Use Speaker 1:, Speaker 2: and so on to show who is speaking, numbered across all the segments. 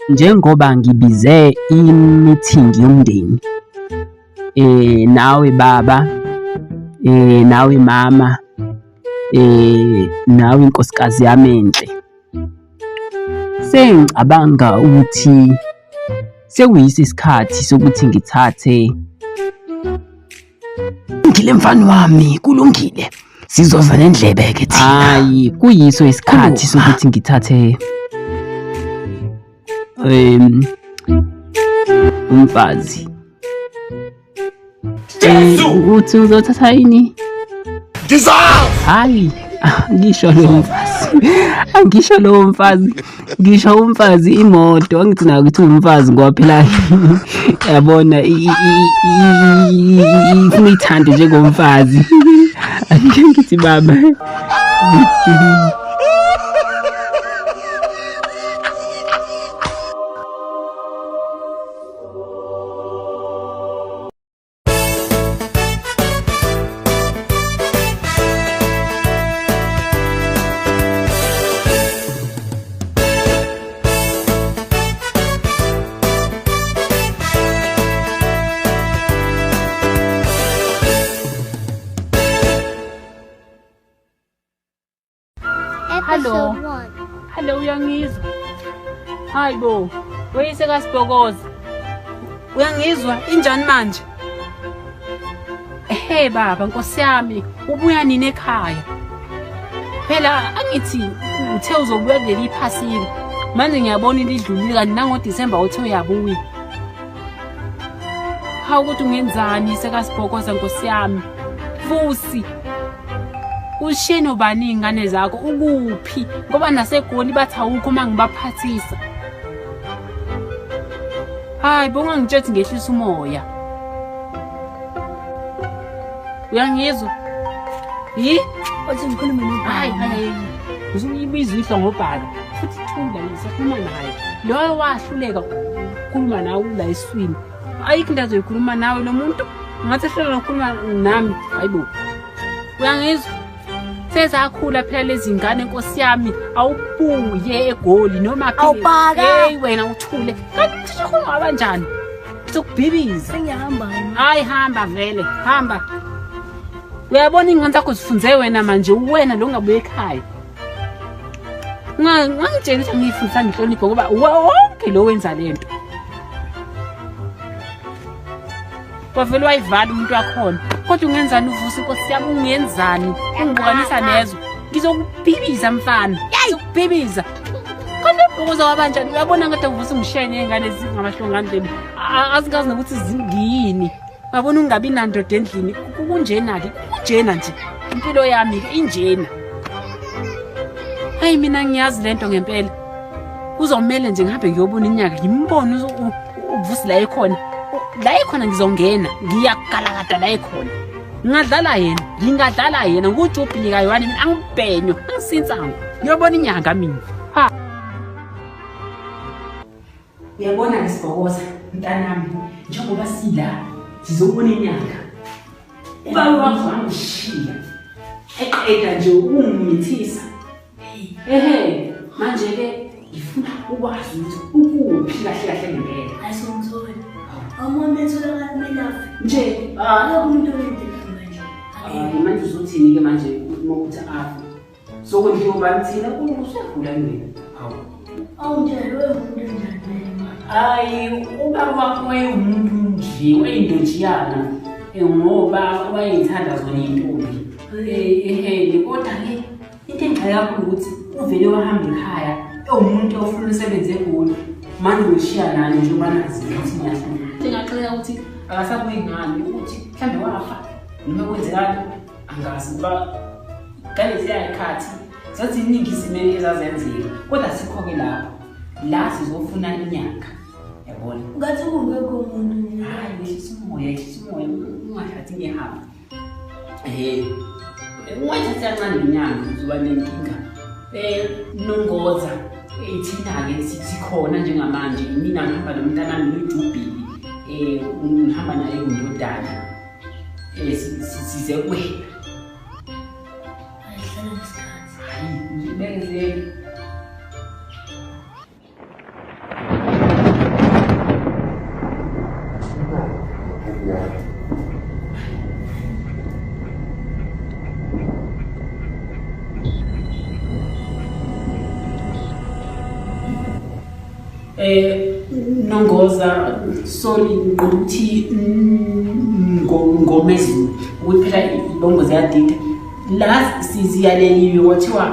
Speaker 1: Njengoba ngibize i-meeting yomndeni, nawe baba, nawe mama, nawe nkosikazi yami enhle. Sengicabanga ukuthi sekuyiso isikhathi sokuthi ngithathe.
Speaker 2: Kulungile mfana wami, kulungile. Sizoza nendlebe-ke thina.
Speaker 1: Hayi, kuyiso isikhathi sokuthi ngithathe umfazi. Uthi uzothatha yini? Hayi, ngisho lowo mfazi. Angisho lowo mfazi. Ngisho umfazi imoto, angithi nayo ukuthi umfazi ngoba phela yabona ifuna uyithande njengomfazi. Angike ngithi baba. Hello. Hello uyangizwa? Hayi bo. Weyise kaSibhokoza. Uyangizwa? Injani manje? Ehe baba Nkosi yami, ubuya nini ekhaya? Phela angithi uthe uzobuya kuleli phasika. Manje ngiyabona lidlulile kanti nangoDisemba uthe uyabuya. Hawu ukuthi ungenzani sekaSibhokoza Nkosi yami. Vusi. Ushiye nobani iy'ngane zakho ukuphi ngoba naseGoli bathi awukho uma ngibaphathisa. Hayi bo ungangitshethi ngehlisa umoya. Uyangizwa? Yi?
Speaker 3: Othi ngikhulume nobani?
Speaker 1: Hayi hayi. Usuyibiza uyihlo ngobhala futhi thula ngisakhuluma naye. Loyo wahluleka ukukhuluma nawe ula eswini. Ayikho into azoyikhuluma nawe lo muntu. Ngathi ehluleka ukukhuluma nami. Hayibo. Uyangizwa? Sezakhula phela lezi ngane nkosi yami awubuye eGoli noma
Speaker 3: Awubhaka.
Speaker 1: Hey wena uthule. Kanti umthetho ukhuluma kanjani? Ngizokubhibiza.
Speaker 3: Sengiyahamba.
Speaker 1: Hayi hamba vele, hamba. Uyabona ingane zakho zifunze wena manje uwena lo ngabuye ekhaya. Ungangitsheli ukuthi angiyifundisa ngenhlonipho ngoba wonke lo wenza lento. Kwavele wayivala umuntu wakhona. Kodwa ungenzani uvusa inkosi yami ungenzani? Ungibukanisa nezwe. Ngizokubhibiza mfana. Ngizokubhibiza. Kodwa ubhokoza wabanjani? Uyabona ngathi uvusa ungishaye ney'ngane zingamahlongandlebe. Azingazi nokuthi zingiyini. Uyabona ungabi nandoda endlini. Kunjena-ke, kunjena nje. Impilo yami-ke injena. Hayi mina ngiyazi lento ngempela. Kuzomele nje ngihambe ngiyobona inyanga ngimbone uvusi la ekhona. La ekhona ngizongena, ngiyagalakada la ekhona. Ngingadlala yena, ngingadlala yena ngujubhili kaYohane mina angibhenywa, angisinsangu. Ngiyobona inyanga mina. Ha. Uyabona ke Sibhokoza mntanami, njengoba sila sizobona inyanga. Ubaba wakho wangishiya. Eqeda nje ukungimithisa. Ehe, manje ke ngifuna ukwazi ukuthi ukuphi kahle kahle ngempela.
Speaker 3: Ayisomtholi. Awumuntu etholakala kumele afe.
Speaker 1: Nje,
Speaker 3: Akekho umuntu oyedwa manje.
Speaker 1: hayi manje uzothini ke manje uma uthi afe? Sokondliwa ubani thina usuyagula yini wena? Hawu.
Speaker 3: Awungitshela loyo muntu onjani wena.
Speaker 1: Hayi, ubaba wakho wayewumuntu nje, wayeyindojiyana ngoba wayeyithanda zona iy'ntombi. Ehe, kodwa-ke into engixake kakhulu ukuthi uvele wahamba ekhaya ewumuntu ofuna umsebenzi eGoli. Manje ngishiya nani njengoba nazi ukuthi ngiyahluleka. Into engaxaka ukuthi akasabuyi ngani ukuthi mhlawumbe wafa noma kwenzekani angazi ngoba ngaleziya y'khathi zaziningi izimo ezazenzeka kodwa sikho-ke lapho la sizofuna inyanga yabona.
Speaker 3: Ngathi kungekho umuntu nje.
Speaker 1: Hayi wehlisa umoya, yehlisa umoya ungathathi ngehamba. Ungathathi kancane ngenyanga uzoba nenkinga. Nongoza thina-ke sikhona njengamanje mina ngihamba nomntanami noJubhili ngihamba naye undodana size kuwena.
Speaker 3: Ayihlala nesikhathi.
Speaker 1: Hayi, ngibekezele. Nongoza sorry ngiqonda ukuthi ngomezulu ukuthi phela ibongo ziyadida la siziyaleliwe kwathiwa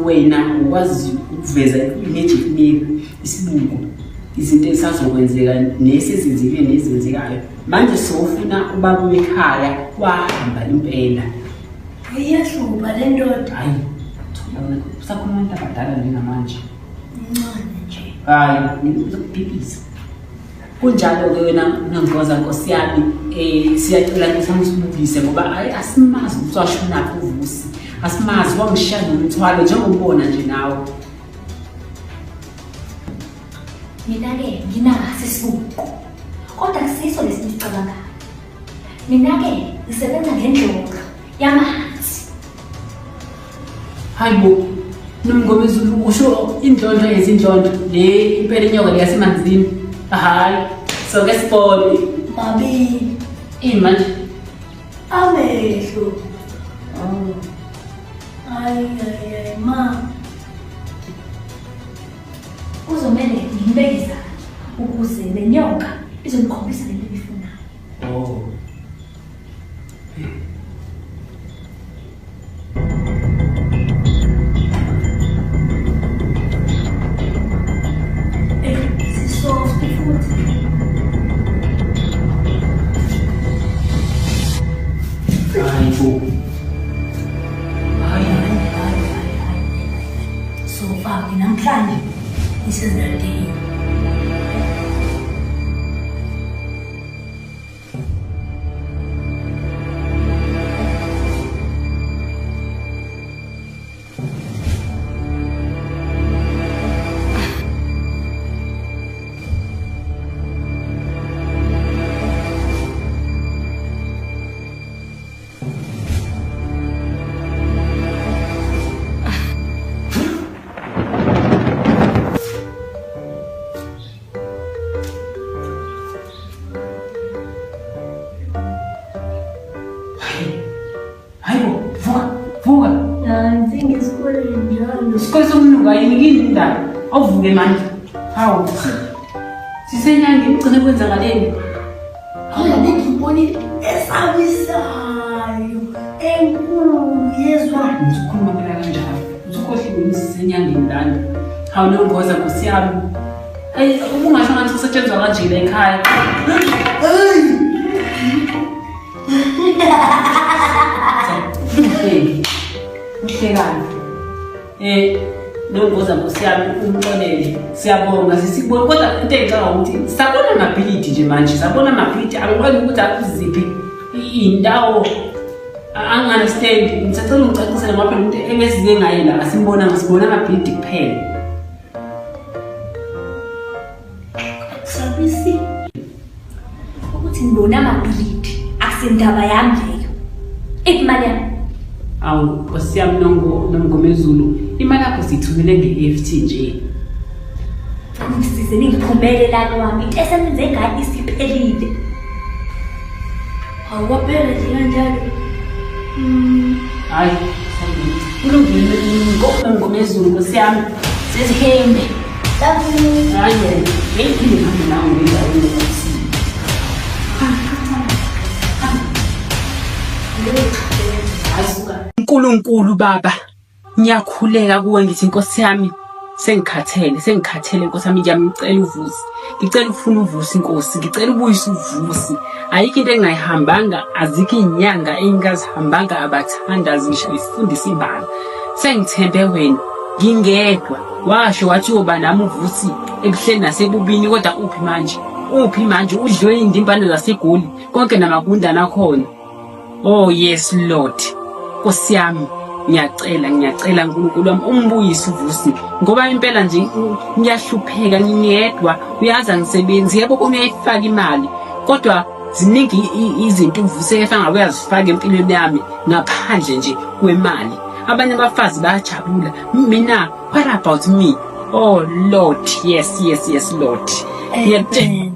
Speaker 1: wena ukwazi ukuveza i-magic mirror isibuko izinto ezisazokwenzeka nesezenzekile nezenzekayo manje sowufuna ubaba wekhaya wahamba impela.
Speaker 3: Iyahlupha le ndoda.
Speaker 1: Hayi usakhuluma abantu abadala njengamanje.
Speaker 3: Ncane nje.
Speaker 1: Hayi ngizokubhibhisa. Kunjalo-ke wena Nongoza nkosi yami siyacela ukuthi usibukise ngoba hayi asimazi ukuthi washonaphi uVusi. Asimazi wangishiya nomthwalo njengobona nje nawe.
Speaker 4: Mina-ke nginaso isibuko kodwa kusiso lesi nisicabangayo. Mina-ke ngisebenza ngendlonga yamanzi.
Speaker 1: Hayi bo, Nomngomezulu usho indlondlo yezindlondlo le impela inyoka le yasemanzini. Hayi, soke sibone.
Speaker 3: Mabili.
Speaker 1: Ini manje?
Speaker 3: Amehlo.
Speaker 1: Oh.
Speaker 3: Hayi hayi hayi ma.
Speaker 4: Kuzomele ngimbeke izandla ukuze le nyoka izomkhombisa lento ebifunayo.
Speaker 1: Oh.
Speaker 3: Sisoft futhi.
Speaker 1: Hayi bo. Hayi
Speaker 3: hayi hayi hayi. Sofa ke namhlanje isizadini.
Speaker 1: Hayi bo, vuka, vuka.
Speaker 3: Nansi ngesikoleni njalo.
Speaker 1: Isikole somlungu ayikini indaba. Awuvuke manje. Hawu. Sisenyangeni ugcine kwenzakaleni.
Speaker 3: Hawu ngibona into esabisayo enkulu yezwa.
Speaker 1: Ngizokhuluma phela kanjalo. Usukhohliwe ukuthi sisenyangeni lana. Hawu Nongoza nkosi yami. Hayi ubungasho ngathi kusetshenzwa kanje la ekhaya. Hey. Uhlekani? Nongoza nkosi yami umxolele. Siyabonga sisikubona kodwa into engicabanga ukuthi sabona amabhilidi nje manje sabona amabhilidi angikwazi ukuthi akuziphi iy'ndawo angi-understand. Ngisacela ungicacisele ngoba phela umuntu ebesize ngaye la asimbonanga sibona amabhilidi kuphela.
Speaker 3: Sabisi.
Speaker 4: Ukuthi ngibona amabhilidi akusindaba yami leyo. Iphi imali yami?
Speaker 1: Awu nkosi yami Nomngomezulu imali yakho siyithumele nge-EFT nje.
Speaker 4: Ngisize ningiphumele lana wami into esenenze ngayo isiphelile.
Speaker 3: Awuwaphela nje kanjalo.
Speaker 1: Hayi, kulungile Nomngomezulu nkosi yami. Sesihembe. Hayi, ngiphinde ngihambe nawe ngendaweni yokuthi. Nkulunkulu baba, ngiyakhuleka kuwe ngithi nkosi yami sengikhathele, sengikhathele nkosi yami ngiyamcela uVusi. Ngicela ufuna uVusi nkosi, ngicela ubuyise uVusi. Ayikho into engingayihambanga, azikho iy'nyanga engingazihambanga abathandazi ngisho isifundisa ibala. Sengithembe wena, ngingedwa. Washo wathi uyoba nami uVusi ebuhleni nasebubini kodwa uphi manje? Uphi manje? Udliwe iy'ndimbane zaseGoli konke namagundane akhona. Oh yes Lord. Nkosi yami ngiyacela ngiyacela uNkulunkulu wami umbuyise uVusi ngoba impela nje ngiyahlupheka ngingedwa uyazi angisebenzi yebo kona uyayifaka imali kodwa ziningi izinto uVusi efanga uyazifaka empilweni yami ngaphandle nje kwemali. Abanye abafazi bayajabula mina what about me? Oh Lord, yes yes yes Lord. Ngiyakutshela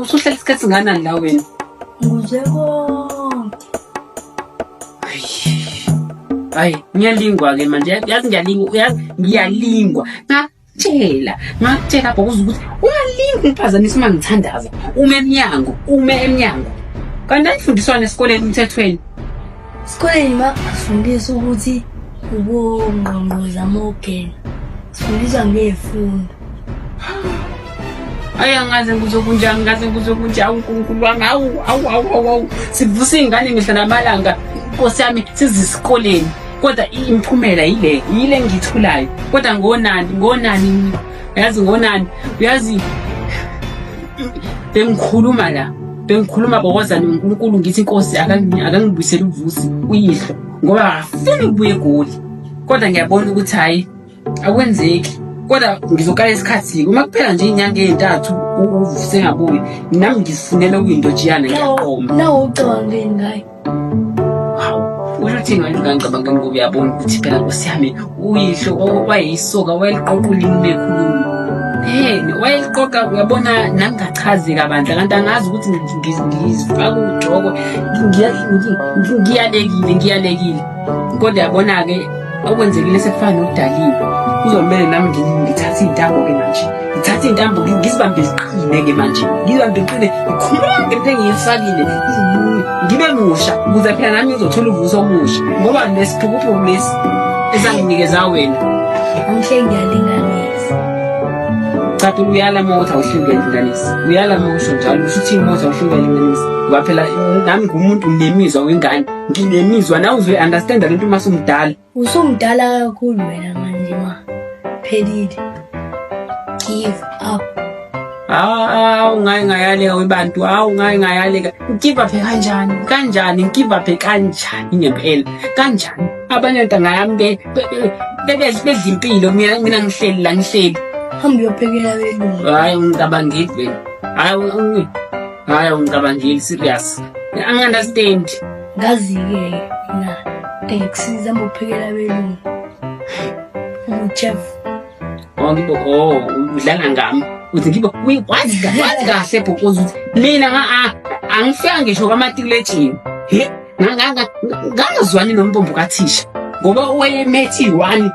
Speaker 1: usuhlala isikhathi singanani la wena?
Speaker 3: Ngizwe konke.
Speaker 1: Hayi, ngiyalingwa-ke manje, yazi ngiyalingwa, yazi ngiyalingwa. Ngakutshela, ngakutshela Bhokoza ukuthi ungalingi ungiphazamisa uma ngithandaza. Ume emnyango, ume emnyango. Kanti anifundiswana esikoleni umthethweni.
Speaker 3: Esikoleni ma asifundisa ukuthi ubongqongqoza amogena. Sifundiswa ngezifundo.
Speaker 1: Ayi angaze ngizwe kunjani, ngaze ngizwe kunjani uNkulunkulu wami. Awu awu awu awu awu. Sivusa iy'ngane mihla namalanga. Nkosi yami sizisikoleni. Kodwa imiphumela yile, yile engiyitholayo. Kodwa ngonani, ngonani yazi ngonani, uyazi bengikhuluma la bengikhuluma bokozana uNkulunkulu ngithi inkosi akangibuyisele uvusi uyihlo ngoba akafuni ukubuya egoli kodwa ngiyabona ukuthi hhayi akwenzeki kodwa ngizoqala isikhathi uma kuphela nje iy'nyanga ey'ntathu uvusi engabuyi nami ngizifunela okuyintotshiyana ngiyaqoma
Speaker 3: Nawe ucabangeni ngayo?
Speaker 1: Hawu, usho uthini wena ungangicabangeni ngoba uyabona ukuthi phela nkosi yami uyihlo wayeyisoka wayeliqoqa ulimi uma ekhuluma. Yini wayeliqoqa uyabona nangingachazi kabandla kanti angazi ukuthi ngizifaka ujoko ngiyalekile ngiyalekile. Kodwa yabona-ke okwenzekile sekufana nokudaliwe. Kuzomele nami ngithathe iy'ntambo-ke manje. Ngithathe iy'ntambo ngizibambe ziqine-ke manje. Ngizibambe ziqine ngikhuluma ngento engiyifakile. Ngibe musha ukuze phela nami ngizothola uvuso omusha. Ngoba lesiphukuphuku lesi esanginikeza wena.
Speaker 3: Angihle ngiyalinganisa.
Speaker 1: Cha phela uyala uma uthi awuhleli uyalinganisa. Uyala uma usho njalo usho uthini uma uthi awuhleli uyalinganisa. Ngoba phela nami ngumuntu nginemizwa wengane. Nginemizwa nawe uzoyi-understanda lento uma sumdala.
Speaker 3: Usumdala kakhulu wena manje ma. Phelile. Give up.
Speaker 1: Hawu ngaye ngayaleka webantu, hawu ngaye ngayaleka. Ngigive up kanjani? Kanjani? Ngigive up kanjani ngempela? Kanjani? Abanye ntanga yami bedla impilo mina mina ngihleli la ngihleli.
Speaker 3: Hamba uyophekela abelungu.
Speaker 1: Hayi ungicabangeli wena. Hayi hayi ungicabangeli serious. Angi-understand.
Speaker 3: Ngazi-ke mina engikusiza hamba uphekela abelungu. Ubu-chef.
Speaker 1: Oh ngibo oh udlala ngami. Uthi ngibo wazi wazi kahle bhokoza ukuthi mina nga angifika ngisho kwamatikuletshini. He ngangazwani nombombo kathisha ngoba wayemethi 1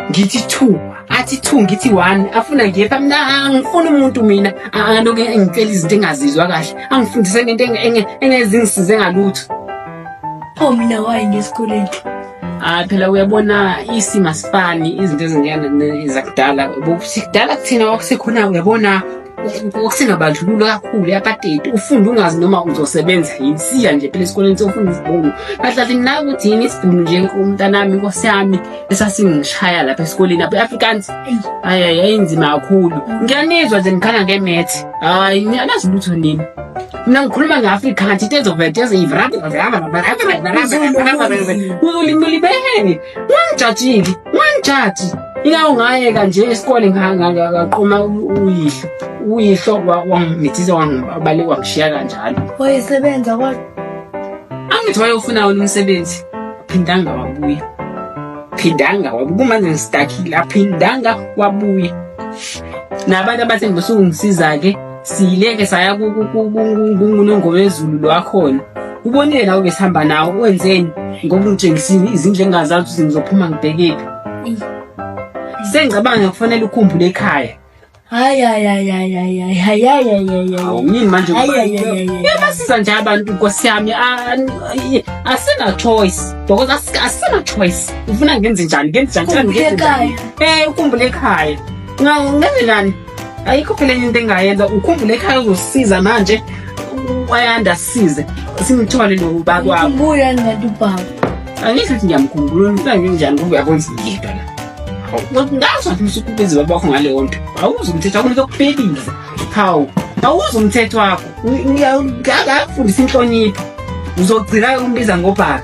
Speaker 1: ngithi 2 athi 2 ngithi 1 afuna ngiye pha mina angifuni umuntu mina aloke engitshela izinto engazizwa kahle angifundise ngento engezingisize ngalutho.
Speaker 3: Pho mina wayi ngesikoleni.
Speaker 1: Ah phela uyabona isimo asifani izinto ezinjena zakudala kudala kuthina kwakusekhona uyabona kwakusengabandlululo kakhulu yapateti ufunda ungazi noma uzosebenza yini siya nje phela esikoleni sofunda isibhunu kahle kahle mina ukuthi yini isibhunu nje umntanami inkosi yami esasingishaya lapha esikoleni lapha e-Afrikaans hayi hayi yayinzima kakhulu ngiyanizwa nje nikhala ngemethi hayi anazi lutho nini mina ngikhuluma nge-Afrikaans into ezovela ezoyivraulibeni ungangijajile ungangijaji ingawo ngayeka nje esikole ngaqoma uyihlo uyihlo wangimithisa wangibaleka wangishiya kanjalo
Speaker 3: Wayesebenza kodwa.
Speaker 1: Angithi wayofuna wona umsebenzi phindanga wabuya phindanga wabuya kumanje ngistakile aphindanga wabuya nabantu abathe ngibesungisiza-ke siyileke saya kunongomezulu lo wakhona ubonile nawe besihamba nawo wenzeni ngoba ungitshengisa izindlu engingazazi ukuthi ngizophuma ngibhekephi sengicabanga kufanele ukhumbule ekhaya
Speaker 3: Hayi hayi hayi hayi hayi hayi hayi hayi hayi hayi.
Speaker 1: Hawu yini manje
Speaker 3: Hayi, hayi, hayi, hayi, hayi.
Speaker 1: uyabasiza nje abantu nkosi yami asina choice because asina choice ufuna ngenze njani ngenze njani ngenze njani eh ukhumbule ekhaya ngenze njani ayikho phela enye into engayenza ukhumbule ekhaya uzosiza manje wayanda sisize simthole lo baba wakho
Speaker 3: Ukhumbula ngathi ubaba.
Speaker 1: angisho ukuthi ngiyamkhumbula ngifuna ngenjani ngoba uyabona ukuthi ngiyedwa la Ngazi wathi usukubiza ubaba wakho ngaleyo nto. Awuzi umthetho wakho ngizokubhekisa. Hawu, awuzi umthetho wakho. Ngiyakufundisa inhlonipho. Uzogcina umbiza ngobhaka.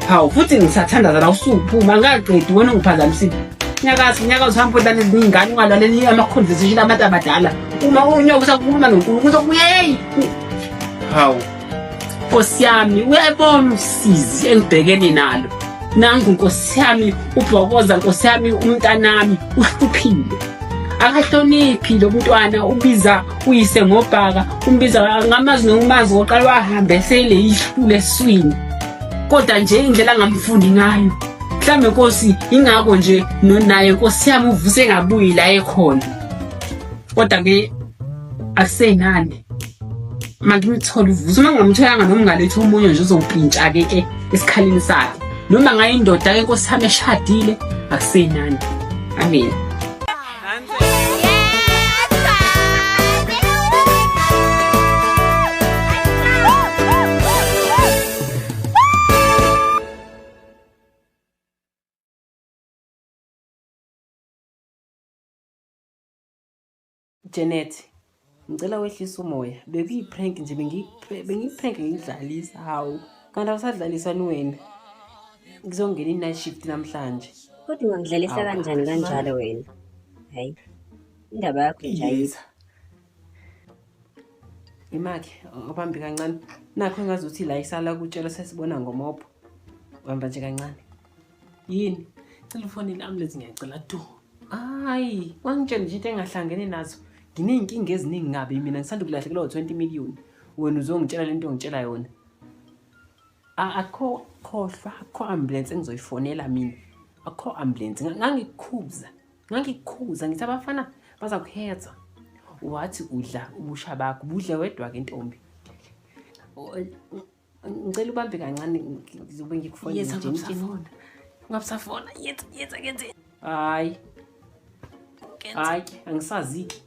Speaker 1: Hawu, futhi ngisathandaza la usuphuma angaqedi wena ungiphazamisile. Nyakazi, nyakazi uhamba udlala ezinye iy'ngane ungalaleli ama-conversation abantu abadala. Uma unyoka usakhuluma noNkulunkulu uzokuya hey. Hawu. Nkosi yami uyayibona usizi engibhekene nalo. Nangu Nkosi yami ubhokoza Nkosi yami umntanami uhluphile. Akahloniphi lo mntwana ubiza uyise ngobhaka umbiza ngamazi nokumazi koqala wahambe sele ihlule eswini. Kodwa nje indlela angamfundi ngayo. Mhlawumbe Nkosi ingakho nje naye Nkosi yami uvuse engabuyi la ekhona. Kodwa ke akusenani. Mangimthole uvuso uma ngingamtholanga noma ngaletha omunye nje uzompintsha-ke ke esikhaleni sakhe. Noma ngayindoda ke Nkosi yami eshadile akusenani. Amen. Janet, ngicela wehlise umoya. Bekuyi-prank nje bengiyi-prank ngikudlalisa hawu. Kanti awusadlalisani wena. Ngizongena i-night shift namhlanje.
Speaker 5: Kodwa ungangidlalisa kanjani kanjalo wena? Hayi. Indaba yakho nje ayikho.
Speaker 1: Imakhe, ubambe kancane. Nakho engazuthi la isala kutshela sesibona ngomopho. Ubamba nje kancane. Yini? Cela ufonele i-ambulance ngiyacela tu. Hayi, wangitshela nje into engahlangene nazo. Nginey'nkinga eziningi ngabe mina ngisanda kulahlekelwa u-20 million. Wena uzongitshela lento ongitshela yona. Akho khohlwa, akho ambulance engizoyifonela mina. Akho ambulance. Ngangikukhuza. Ngangikukhuza ngithi abafana bazakuhetha. Wathi udla ubusha bakho, budle wedwa-ke ntombi. Ngicela ubambe kancane ngizobe ngikufonela
Speaker 3: Yenza
Speaker 1: nje.
Speaker 3: ungabusafona. Ungabusafona. Yenza yenza kenze.
Speaker 1: Hayi. Hayi, angisazi-ke.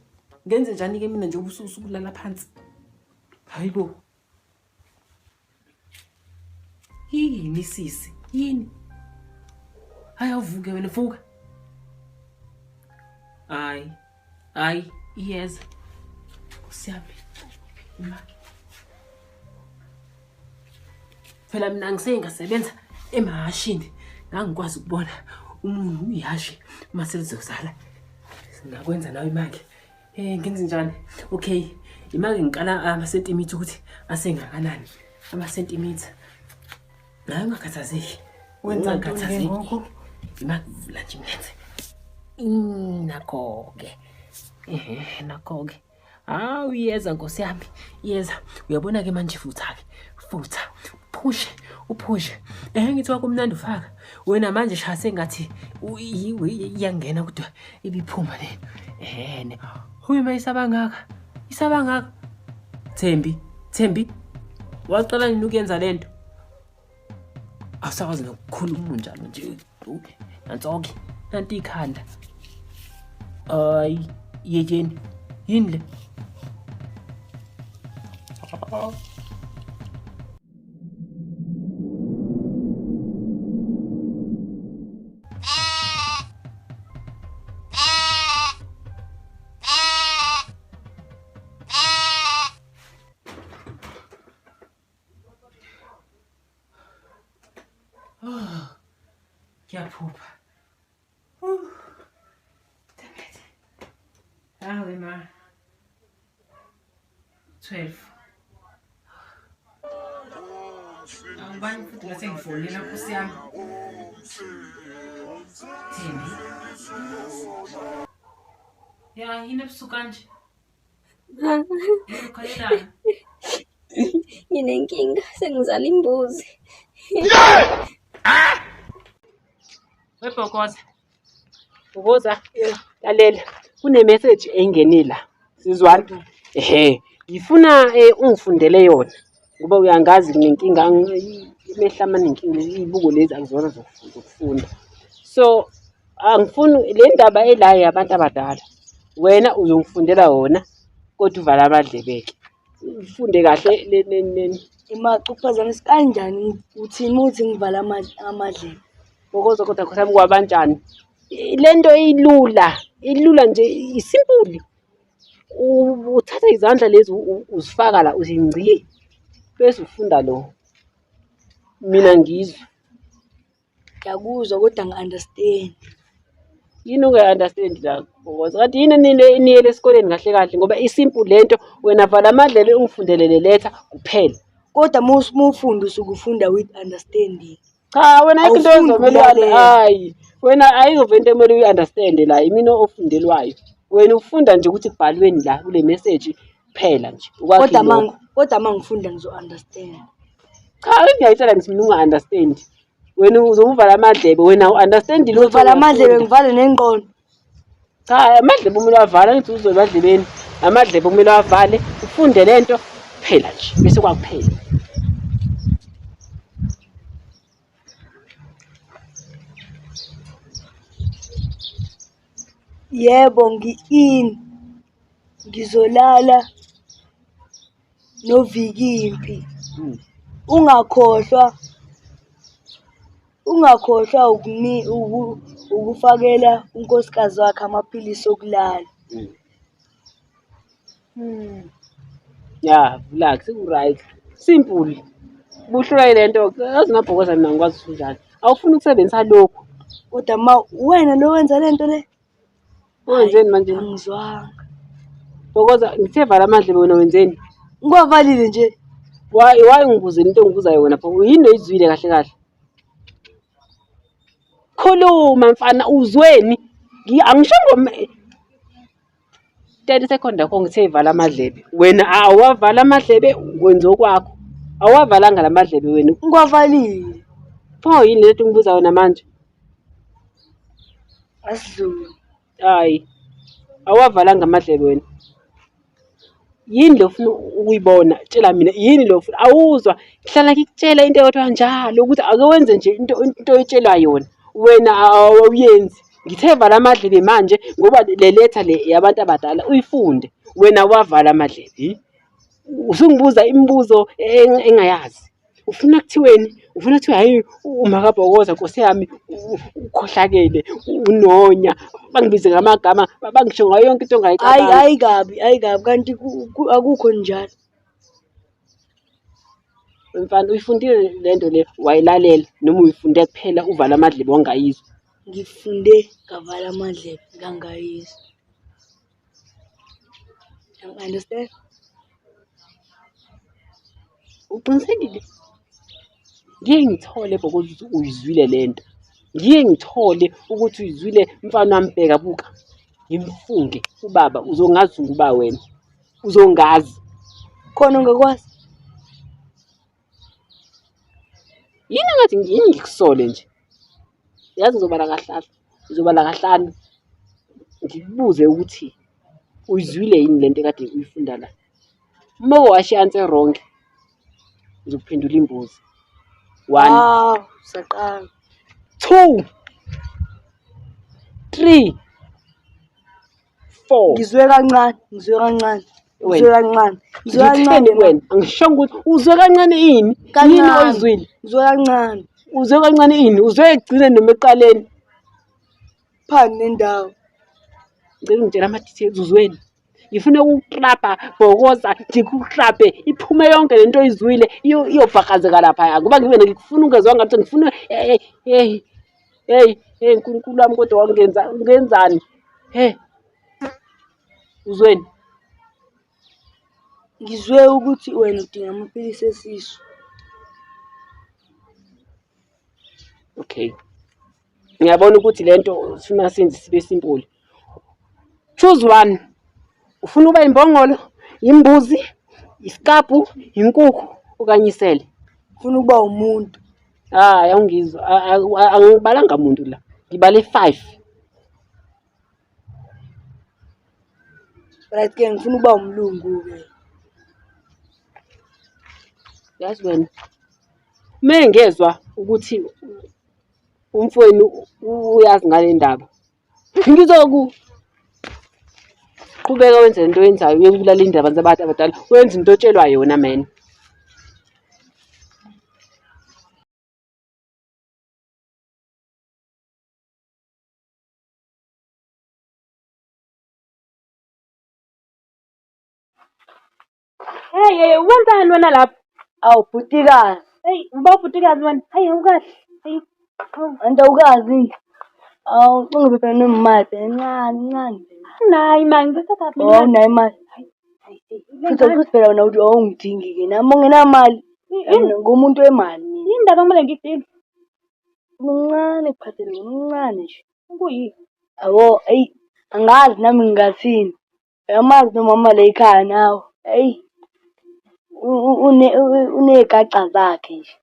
Speaker 1: Ngenze njani-ke mina nje ubusuku phansi? Hayi bo. Yini sisi? Yini? Hayi awuvuke wena vuka. Hayi. Hayi, iyeza. Nkosi yami. Imali. Phela mina angiseke ngasebenza emahhashini. Ngangikwazi ukubona umuntu ihhashi uma selizozala. Singakwenza nawe imali. Eh ngenze njani? Okay. Imali ngikala amasentimitha ukuthi asengakanani. Amasentimitha. Nawe ungakhathazeki.
Speaker 6: Wenza ntoni ke
Speaker 1: Ungakhathazeki.
Speaker 6: ngoku?
Speaker 1: Imali vula nje imlenze. Nakho-ke. Ehhe, nakho-ke. Hawu iyeza nkosi yami, iyeza. Uyabona-ke manje futha-ke. Futha. Uphushe, uphushe. Ehe ngithi wakho umnandi ufaka. Wena manje shaya sengathi iyangena kodwa ibiphuma le. Ehene. Huye ma isabangaka. Isabangaka. Thembi, Thembi. Waqala nini ukuyenza lento? Awusakwazi nokukhuluma unjalo nje. Nansoke, nanti ikhanda. Hayi, yekeni. Yini le? Ngiyaphupha. Damn it. Hawe ma. 12. Awubani futhi ngase ngifonela nkosi yami. Thembi. Ya yini ebusuku kanje? Ukhalelani?
Speaker 5: Nginenkinga sengizala imbuzi.
Speaker 1: Webhokoza. Bhokoza. Lalela. Kune message engenile la. Sizwana? Ehhe. Ngifuna ungifundele yona. Ngoba uyangazi nginenkinga imehla amaningi izibuko lezi akuzona zokufunda. So angifuni le ndaba ela yabantu abadala. Wena uzongifundela yona kodwa uvala amadlebe-ke. Ufunde kahle le le le.
Speaker 3: Imaxa ukuphazamisa kanjani uthini uma uthi ngivala amadlebe?
Speaker 1: Bhokoza kodwa khohlwa kwabanjani. Le nto ilula, ilula nje isimpuli. Uthatha izandla lezi uzifaka la uthi ngci bese ufunda lo. Mina ngizwe.
Speaker 3: Ngiyakuzwa kodwa angi-understand.
Speaker 1: Yini ungayi-understand la Bhokoza? Kanti yini niyele esikoleni kahle kahle ngoba isimple lento wena vala amadlebe ungifundele le letha kuphela.
Speaker 3: Kodwa uma ufunda usuke ufunda with understanding.
Speaker 1: Cha wena ayikho into
Speaker 3: Awufundi
Speaker 1: ezomele
Speaker 3: ukulalela.
Speaker 1: hayi wena ayikho into emele uyi-understand la imina ofundelwayo. Wena ufunda nje ukuthi kubhalweni la kule message kuphela nje. Ukwakhe
Speaker 3: Kodwa
Speaker 1: lokho.
Speaker 3: kodwa uma ngifunda ngizo-understand.
Speaker 1: Cha, ngiyayitshela ngithi mina unga-understand. Wena uzovuvala amadlebe, wena u-understand lutho.
Speaker 3: Ngizovala amadlebe ngivale nengqondo.
Speaker 1: Cha, amadlebe kumele uwavale, angithi uzwe emadlebeni. Amadlebe kumele uwavale, ufunde le nto kuphela nje, bese kwakuphela.
Speaker 3: Yebo, ngi-in. Ngizolala noVikimpi. Ungakhohlwa, ungakhohlwa ukufakela unkosikazi wakhe amaphilisi okulala.
Speaker 1: Ya, vula seku-right. Simple. Buhlula yile nto, yazi ngabhokoza mina ngikwazi ukuthi unjani. Awufuni ukusebenzisa lokhu.
Speaker 3: Kodwa ma uwena lo wenza le nto le?
Speaker 1: Wenzeni manje?
Speaker 3: Angizwanga.
Speaker 1: Bhokoza, ngithe vala amadlebe wena wenzeni?
Speaker 3: Ngiwavalile nje.
Speaker 1: Why ungibuzela into engibuzayo wena pho? Yini oyizwile kahle kahle? Khuluma mfana, uzweni? Angisho 30 second akho ngithe vala amadlebe. Wena awavala amadlebe wenza okwakho. Awavalanga la madlebe wena.
Speaker 3: Ngiwavalile.
Speaker 1: Pho yini lento engibuza wena manje?
Speaker 3: Asidlule.
Speaker 1: Hayi. Awavalanga amadlebe wena. Yini le ofuna ukuyibona? Tshela mina yini le ofuna? Awuzwa ngihlala ngikutshela into eyodwa njalo ukuthi ake wenze nje into oyitshelwa yona. Wena awuyenzi. Ngithe vala amadlebe manje ngoba le letha le yabantu abadala uyifunde. Wena wavala amadlebe. Usungibuza imibuzo engayazi. Ufuna kuthiweni? Ufuna kuthiwe hhayi umakabhokoza nkosi yami ukhohlakele, unonya, bangibize ngamagama, bangisho ngayo yonke into
Speaker 3: Hayi
Speaker 1: ongayicabanga.
Speaker 3: hayi kabi, hayi kabi kanti akukho njalo.
Speaker 1: Mfana uyifundile le nto le wayilalela noma uyifunde kuphela uvala amadlebe wangayizwa?
Speaker 3: Ngifunde ngavala amadlebe ngangayizwa. Understand?
Speaker 1: Uqinisekile? Ngiye ngithole bhokoza ukuthi uyizwile le nto. Ngiye ngithole ukuthi uyizwile mfana wami bheka buka. Ngimfunge ubaba uzongazi ukuba wena. Uzongazi.
Speaker 3: Khona ungakwazi.
Speaker 1: Yini engathi yini ngikusole nje? Yazi ngizobala kahlanu, ngizobala kahlanu. Ngikubuze ukuthi uyizwile yini lento ekade uyifunda la? Uma washo i-answer wrong, ngizokuphendula imbuzi. One,
Speaker 3: Ah, usaqala.
Speaker 1: two, three, four.
Speaker 3: Ngizwe kancane, ngizwe kancane. Ngizwe
Speaker 1: Wena.
Speaker 3: kancane. Ngizwe kancane.
Speaker 1: Ngitheni kuwena? Angishongo ukuthi uzwe kancane ini? Yini
Speaker 3: Kancane.
Speaker 1: oyizwile?
Speaker 3: Ngizwe kancane.
Speaker 1: Uzwe kancane ini? Uzwe ekugcineni noma ekuqaleni?
Speaker 3: Phani nendawo.
Speaker 1: Ngicela ungitshele ama-details uzweni. Ngifuna ukuklabha bhokoza ngikuklabe iphume yonke lento oyizwile iyobhakazeka laphaya ngoba ngibe ngikufuna ungezwa ngathi ngifuna hey hey hey hey Nkulunkulu wami kodwa wangenza ngenzani hey uzweni.
Speaker 3: Ngizwe ukuthi wena udinga amaphilisi esisu.
Speaker 1: Okay. Ngiyabona ukuthi lento sifuna senze sibe simple. Choose one. Ufuna ukuba imbongolo, imbuzi, isikabhu, inkukhu okanye isele.
Speaker 3: Ufuna ukuba umuntu.
Speaker 1: Hayi awungizwa, angibalanga muntu la. Ngibale 5.
Speaker 3: Right ke ngifuna ukuba umlungu ke.
Speaker 1: Yazi wena. Uma ngezwa ukuthi umfowenu uyazi ngale ndaba, ngizoku qhubeka wenze lento oyenzayo, uyeke ukulalela iy'ndaba zabantu abadala, wenze into otshelwa yona man. Hey, hey, wenzani wena lapho?
Speaker 3: Awu bhutikazi.
Speaker 1: Hey, uba ubhutikazi wena. Hayi, awukahle. Hey,
Speaker 3: awu. Anti awukazi. Awu ungibe phela nemali phela encane encane.
Speaker 1: Nayi imali ngizothatha
Speaker 3: mina. Oh unayo imali. Futhi futhi phela wena uthi awungidingi ke nami ungenamali. Mina ngumuntu wemali mina.
Speaker 1: Yini ndaba kumele ngikudinge?
Speaker 3: Mncane kuphathele mncane nje.
Speaker 1: Kuyini?
Speaker 3: Yabo, eyi angazi nami ngingathini. Uyamazi nomama la ekhaya nawe. Eyi. Unegaca zakhe nje.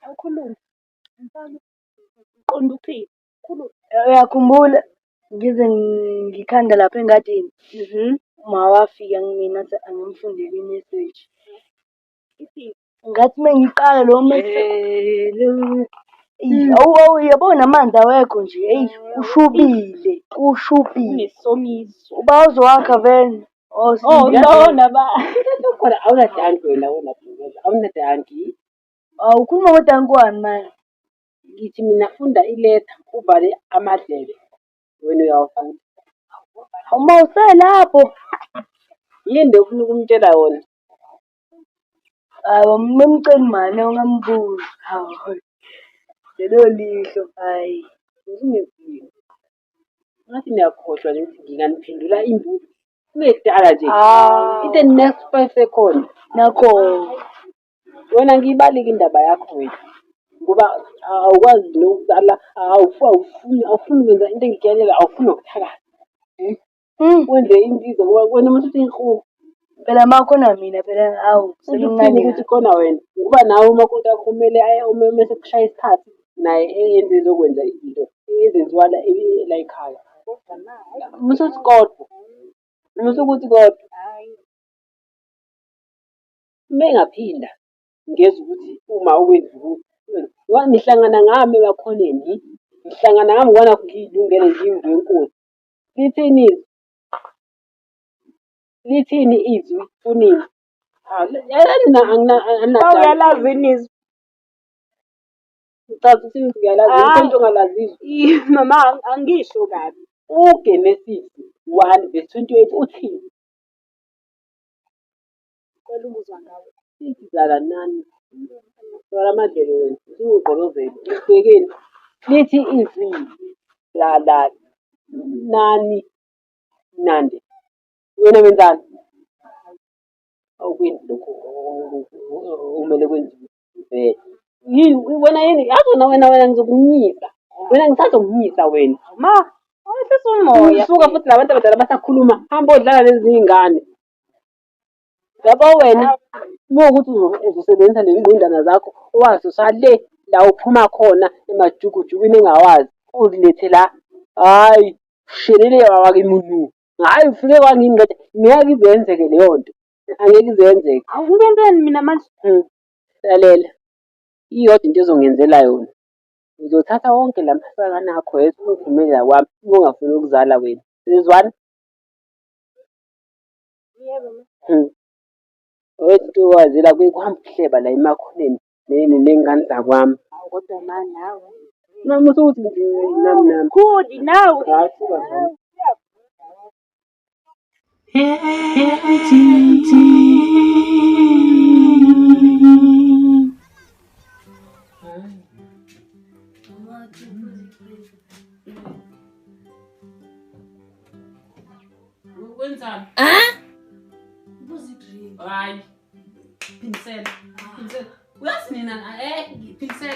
Speaker 6: Awukhulume. Uqonda ukuthini? Khuluma.
Speaker 3: Uyakhumbula ngize ngikhanda lapha engadini. Uma wafika kumina athi angimfundele imeseji. Ngathi uma ngiqala lo message, awu awu yabona amanzi awekho nje, eyi kushubile, kushubile.
Speaker 6: Kunesomiso.
Speaker 3: Uba uzowakha vele. Oh,
Speaker 6: Oh, ngiyabona ba.
Speaker 1: Khona awunadanki wena wena awunadanki.
Speaker 3: Awukhuluma ngodanki wani manje?
Speaker 1: Ngithi mina funda iletha uvale amadlebe. Wena uyawafunda.
Speaker 3: Uma uselapho.
Speaker 1: Yini le ufuna ukumtshela yona?
Speaker 3: Hayi, wamemcela mani ungambuzi. Hawu. Lelo lihlo, hayi.
Speaker 1: Ngizingezile. Ngathi niyakhohlwa nje ukuthi nginganiphendula imbuzi. Kungekudala nje.
Speaker 3: Ah.
Speaker 1: In the next 5 seconds.
Speaker 3: Nakho.
Speaker 1: Wena ngiyibalike indaba yakho wena. Ngoba awukwazi nokuzala, awufuni awufuni ukwenza into engikuyalela, awufuni nokuthakatha. Wenze imbizo ngoba wena uma usuthi inkuku.
Speaker 3: Phela ma khona mina phela hawu
Speaker 1: Usho ukuthini
Speaker 3: semncane.
Speaker 1: Ukuthi khona wena ngoba nawe umakoti wakho kumele aye uma mese kushaya isikhathi naye enze ezokwenza izinto ezenziwa la la ekhaya. Musa uthi kodwa. Musa ukuthi kodwa. Uma engaphinda ngezwa ukuthi uma ukwenza ukuthi ngoba nihlangana ngami emakhoneni, nihlangana ngami ngoba nakhu ngiyilungele ngiyimvu yenkosi. Lithini izwi? Lithini izwi kunina? Hawu, yazi
Speaker 6: Uyalazi izwi.
Speaker 1: Ngicabanga ukuthi ngiyalazi,
Speaker 6: Hayi.
Speaker 1: into ongalazi izwi.
Speaker 6: Ih, mama angisho kabi.
Speaker 1: uGenesis 1 verse 28 uthini?
Speaker 6: Cela ukuzwa ngawe.
Speaker 1: Ithi zalanani. Vala amadlebe wena, usungigqolozele. Ubhekeni. Lithi izwi la nani nande. Wena wenzani? Awukwenzi lokho okumele kwenziwe. Vele. Yini wena yini? Yazi wena wena wena ngizokunyisa. Wena ngisazokunyisa wena.
Speaker 6: Ma, awehlisa umoya.
Speaker 1: Suka futhi labantu abadala basakhuluma, hamba odlala nezinye iy'ngane. Yabo wena, uma kuwukuthi uzosebenzisa lezi zakho owazisusa le la uphuma khona emajukujukwini engawazi, uzilethe la, hhayi shelele wakimuntu. Hhayi ufike kwangingqeda, ngeke ize yenzeke leyo nto. Angeke ize yenzeke.
Speaker 6: Awungenzeni mina manje?
Speaker 1: Lalela, iyodwa into ezongenzela yona. Ngizothatha wonke la masakana akho ungivumela kwami uma ungafuni ukuzala wena. Sizwana?
Speaker 6: Yebo ma.
Speaker 1: Into owazela kuhamba ukuhleba la emakhoneni ney'ngane zakwami.
Speaker 6: Hawu kodwa ma nawe.
Speaker 1: Noma usukuthi nje nami nami.
Speaker 6: Khuli nawe.
Speaker 1: Hayi suka nje. Wenzani? Hayi. Phinisela. Phinisela. Uyazi nina phinisela.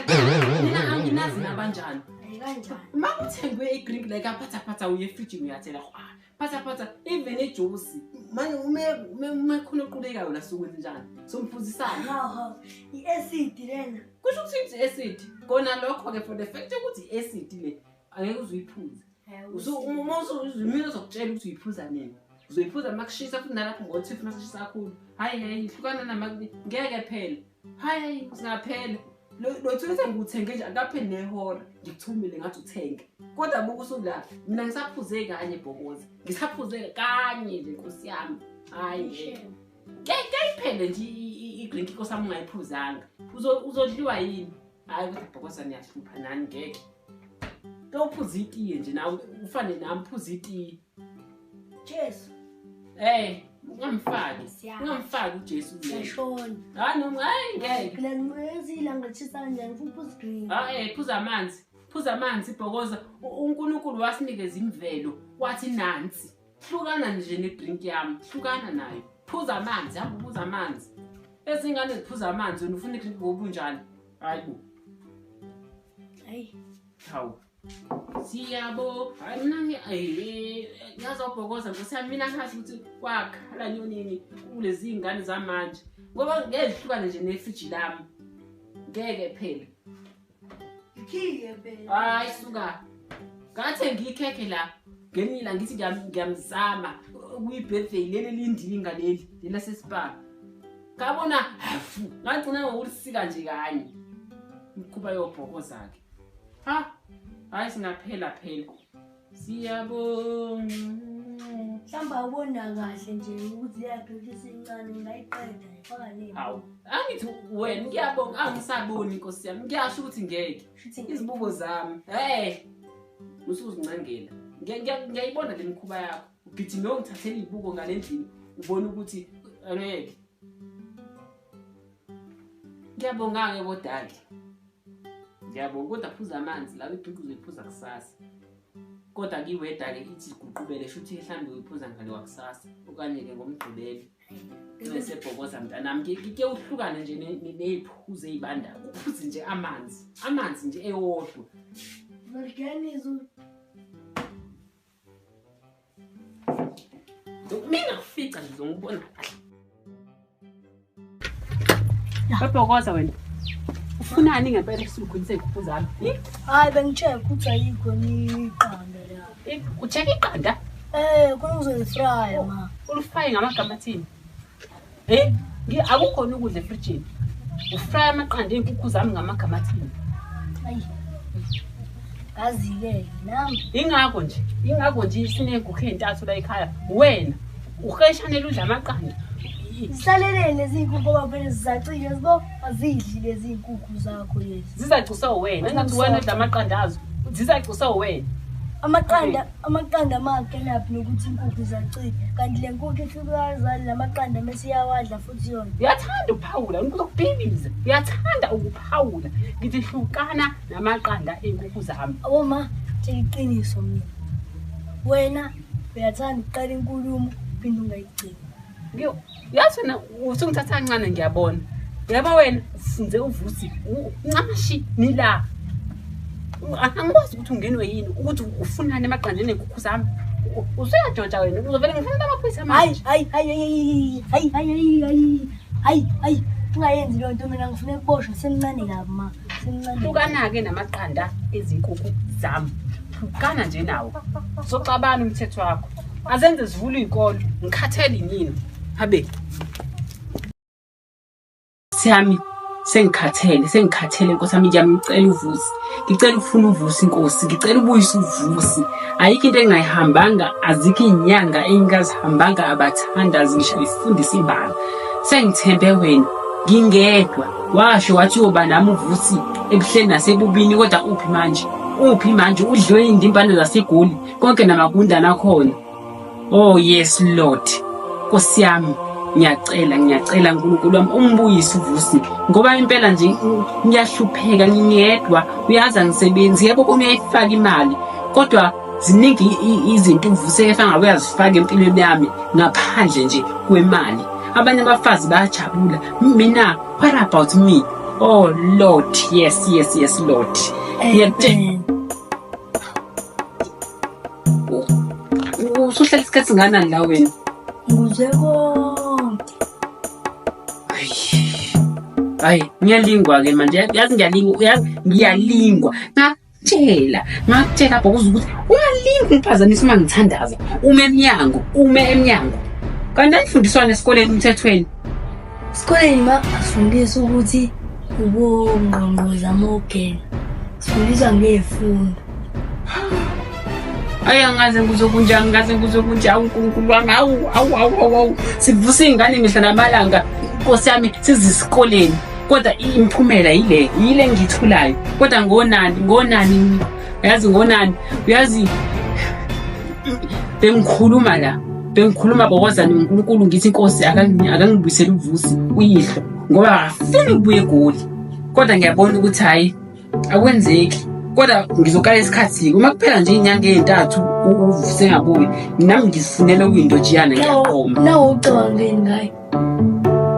Speaker 1: Nina anginazi nabanjani.
Speaker 4: Kanjani?
Speaker 1: Uma kuthengwe i-drink like aphathaphatha uye efrijini uyathela phatha phatha even ijuice. Manje ume khona oqulekayo la sokwenza njani? Somphuzisana.
Speaker 3: Hawu hawu, i-acid lena.
Speaker 1: Kusho ukuthi i-acid. Kona lokho ke for the fact ukuthi i-acid le angeke uze uyiphuze. Uma mina uzokutshela ukuthi uyiphuza nini. Uzoyiphuza uma kushisa futhi nalapho ngo-two uma kushisa kakhulu. Hayi hayi hlukana nama ngeke phela. Hayi singaphela. Lo thulisa ngikuthenge nje akapheli nehora ngikuthumile ngathi uthenge. Kodwa buka usula mina ngisaphuze kanye bhokoza. Ngisaphuze kanye nje Nkosi yami. Hayi ngeke. Ngeke iphele nje i-drink inkosi yami ungayiphuzanga. Uzodliwa yini? Hayi kodwa bhokoza niyahlupha nani ngeke. Tophuza itiye nje nawe ufane nami phuza itiye.
Speaker 3: Jesu.
Speaker 1: Eh, ungamfaki. Ungamfaki uJesu kule.
Speaker 3: Siyashona.
Speaker 1: Hayi noma hayi ngeke.
Speaker 3: Phela ngiyezi ilanga lishisa kanjani ngifuna ukuphuza drink.
Speaker 1: Ah phuza amanzi. Phuza amanzi bhokoza. uNkulunkulu wasinikeza imvelo wathi nansi. Hlukana nje ne-drink yami. Hlukana nayo. Phuza amanzi, hamba uphuza amanzi. Ezingane ziphuza amanzi wena ufuna i-drink ngoba unjani? Hayi bo.
Speaker 3: Hayi.
Speaker 1: Hawu. Siyabo, hayi mina ngiyazobhokoza nkosi yami, mina ngasho ukuthi kwakhala nyonini kulezi iy'ngane zamanje. Ngoba ngeke zihlukane nje nefriji lami. Ngeke phela.
Speaker 3: Ikhiye phela.
Speaker 1: Hayi suka. Ngathenga ikhekhe la. Ngelinye ilanga ngithi ngiyamzama kuyi-birthday leli lindinga leli lelasespa. Ngabona hafu, ngagcina ngokulisika nje kanye. Imikhuba yobhokoza-ke. Ha, hayi singaphela phela. Siyabonga.
Speaker 3: Mhlawumbe awubona kahle nje ukuthi leya drink isincane ngingayiqeda ngifaka nini.
Speaker 1: Hawu, angithi wena ngiyabonga, angisaboni nkosi yami. Ngiyasho ukuthi ngeke. Izibuko zami. Hey, usuzincengela. Ngiyayibona le mikhuba yakho. Ugijime ungithathela izibuko ngale ndlini, ubone ukuthi angeke. Ngiyabonga-ke kodwa-ke. Ngiyabonga kodwa phuza amanzi la, idrink uzoyiphuza kusasa. Kodwa kiweda-ke ithi iguqubele, shuthi mhlawumbe uyiphuza ngale wakusasa okanye-ke ngomgqibelo. Ngesebhokoza mntanami, ke uhlukane nje ney'phuzo ey'bandayo, uphuze nje amanzi, amanzi nje ewodwa. Mina kufica nje uzongibona kahle. Babhokoza wena. Ufunani ngempela esuku sey'nkukhu zami?
Speaker 3: Hayi bengi-check ukuthi ayikho iqanda la.
Speaker 1: U-check iqanda?
Speaker 3: Khona uzolifraya ma.
Speaker 1: Ulifraye ngamagama athini? Akukhona ukudla efrijini. Ufraya amaqanda ey'nkukhu zami ngamagama athini?
Speaker 3: Ayi. Ngazi-ke nami.
Speaker 1: Ingakho nje siney'nkukhu ey'ntathu la ekhaya. Wena uheshanele udla amaqanda.
Speaker 3: Zihlaleleni lezi iy'nkukhu ngoba vele zizacile zibo, azidli lezi iy'nkukhu zakho lezi.
Speaker 1: Zizacuswa wena, engathi wena udla amaqanda azo. Zizacuswa wena.
Speaker 3: Amaqanda makelaphi nokuthi inkukhu izacile, kanti le nkukhu ihlukaza lamaqanda mase iyawadla futhi yona.
Speaker 1: Uyathanda ukuphawula, ngizokubhiliza. Uyathanda ukuphawula. Ngithi hlukana namaqanda ey'nkukhu zami.
Speaker 3: Abo ma, tshela iqiniso mina. Wena uyathanda ukuqala inkulumo uphinde ungayigcini.
Speaker 1: Yazi wena usungithatha kancane ngiyabona. Yabo wena ufunze uvusi, uncamashi nila. Angikwazi ukuthi ungenwe yini ukuthi ufunani emaqandeni enkukhu zami. Usuyajoja wena, uzovele ngifuna amaphoyisa manje.
Speaker 3: Hayi hayi hayi hayi hayi hayi hayi. Ungayenzi leyo nto mina ngifuna ukuboshwa semncane kabi ma. Semncane.
Speaker 1: Hlukana-ke namaqanda ezinkukhu zami. Hlukana nje nawo. Uzoxabana umthetho wakho. Azenze zivule iy'kolo, ngikhathele yini. Habe. Siyami sengikhathele Nkosi yami, ngiyamcela uVusi. Ngicela ufuna uVusi Nkosi, ngicela ubuyise uVusi. Ayikho into engayihambanga, azikho iy'nyanga engingazihambanga, abathandazi ngisho ngifundise ibala. Sengithembe wena, ngingedwa. Washo wathi uyoba nami uVusi ebuhleni nasebubini, kodwa uphi manje? Uphi manje? Udliwe iy'ndimbane zaseGoli, konke namagundane akhona. Oh yes Lord. Nkosi yami, ngiyacela uNkulunkulu wami umbuyise uVusi, ngoba impela nje ngiyahlupheka ngingedwa. Uyazi angisebenzi, yebo uyayifaka imali, kodwa ziningi izinto uVusi efanga uyazifaka empilweni yami ngaphandle nje kwemali. Abanye abafazi bayajabula, mina what about me? Oh Lord, yes yes yes Lord. Ngiyakutshela. Usuhlala isikhathi singanani la wena?
Speaker 3: Ngizwe konke.
Speaker 1: Hayi, ngiyalingwa-ke manje. Yazi ngiyalingwa, ngiyalingwa. Ngakutshela Bhokoza ukuthi ungalingi ungiphazamisa uma ngithandaza. Ume emnyango, Kanti anifundiswana esikoleni umthethweni?
Speaker 3: Esikoleni ma asifundisa ukuthi ubongqongqoza amogena. Sifundiswa ngey'fundo.
Speaker 1: Ayi angaze ngizokunjani, ngaze ngizokunjani uNkulunkulu wami. Awu awu awu awu. Sivusa iy'ngane mihla namalanga. Nkosi yami sizisikoleni. Kodwa imiphumela yile engiyitholayo. Kodwa ngonani, uyazi ngonani, uyazi bengikhuluma la. Bengikhuluma Bhokozane uNkulunkulu ngithi Nkosi akangibuyisele uVusi uyihlo ngoba akafuni ukubuya eGoli. Kodwa ngiyabona ukuthi hhayi akwenzeki. Kodwa ngizoqala isikhathi uma kuphela nje inyanga ey'ntathu uVusi engabuyi, nami ngizifunela okuyintotshiyana ngiyaqoma.
Speaker 3: Nawe ucabangeni ngayo?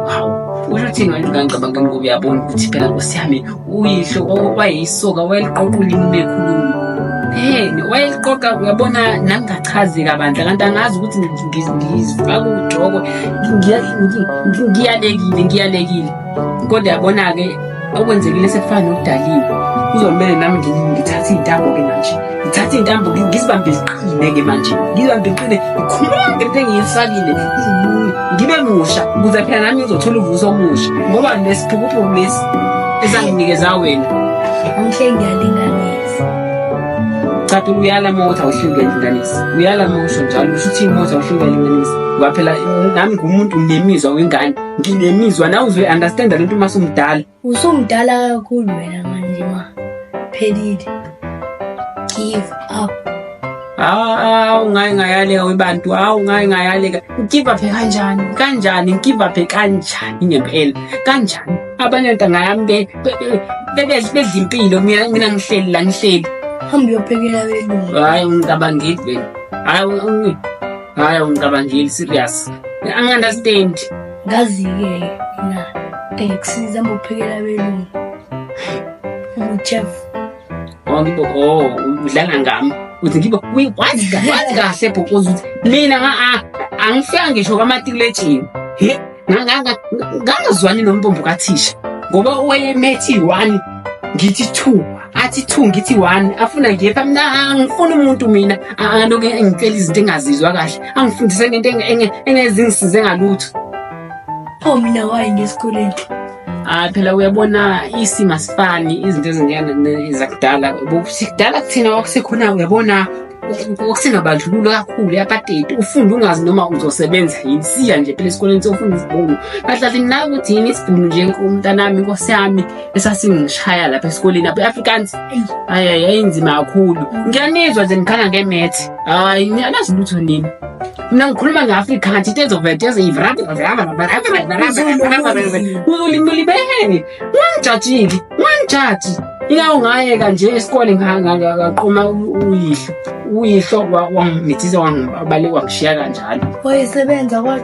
Speaker 1: Hawu, usho uthini wena ungangicabangeni ngoba uyabona ukuthi phela Nkosi yami uyihlo wayeyisoka wayeliqoqa ulimi uma ekhuluma. Hey, wayeliqoqa uyabona nangingachazi kabandla kanti angazi ukuthi ngizifaka ujoko ngiyalekile ngiyalekile kodwa yabona-ke okwenzekile sekufana nokudaliwe kuzomele nami ngithathe iy'ntambo-ke manje ngithathe iy'ntambo ngizibambe ziqine-ke manje ngizibambe ziqine ngikhuluma ngento engiyifakile ngibe musha ukuze phela nami ngizothola uvuso omusha ngoba lesiphukuphuku lesi esanginikeza wena.
Speaker 4: Angihle ngiyalinganisa.
Speaker 1: Cha phela uyala uma uthi awuhluli uyalinganisa. Uyala uma usho njalo usho uthini uma uthi awuhluli uyalinganisa. Ngoba phela nami ngumuntu nginemizwa wengane. Nginemizwa nawe uzoyi-understanda lento uma sumdala.
Speaker 4: Usumdala kakhulu wena manje ma. Phelile. Give up.
Speaker 1: Hawu ngaye ngayaleka webantu, hawu ngaye ngayaleka. Ngigive up kanjani? Kanjani? Ngigive up kanjani ngempela? Kanjani? Abanye ntanga yami bedla impilo mina mina ngihleli la ngihleli.
Speaker 4: Hamba uyophekela abelungu.
Speaker 1: Hayi ungicabangeli wena. Hayi hayi ungicabangeli serious. Angi-understand.
Speaker 4: Ngazi-ke mina engikusiza hamba uphekela abelungu. Ubu-chef.
Speaker 1: Oh ngibo oh udlala ngami. Uthi ngibo wazi wazi kahle bhokoza ukuthi mina nga angifika ngisho kwamatikuletshini. He ngangazwani nombombo kathisha ngoba wayemethi 1 ngithi 2 athi 2 ngithi 1 afuna ngiye pha mina angifuni umuntu mina aloke engitshela izinto engazizwa kahle angifundise ngento engezingisize ngalutho.
Speaker 4: Pho mina wayi ngesikoleni.
Speaker 1: Ah phela uyabona isimo asifani izinto ezinjena zakudala kudala kuthina kwakusekhona uyabona kwakusengabandlululo kakhulu yapateti ufunda ungazi noma uzosebenza yini siya nje phela esikoleni sofunda isibhunu kahle kahle mina ukuthi yini isibhunu nje umntanami inkosi yami esasingishaya lapha esikoleni lapha e-Afrikaans hayi hayi yayinzima kakhulu ngiyanizwa nje nikhala ngemethi hayi anazi lutho nini mina ngikhuluma nge-Afrikaans into ezovela uzolibele ungangijajile ungangijaji ingawo ngayeka nje esikole ngaqoma uyihlo uyihlo wangimithisa wangibaleka wangishiya kanjalo.
Speaker 4: Wayesebenza kodwa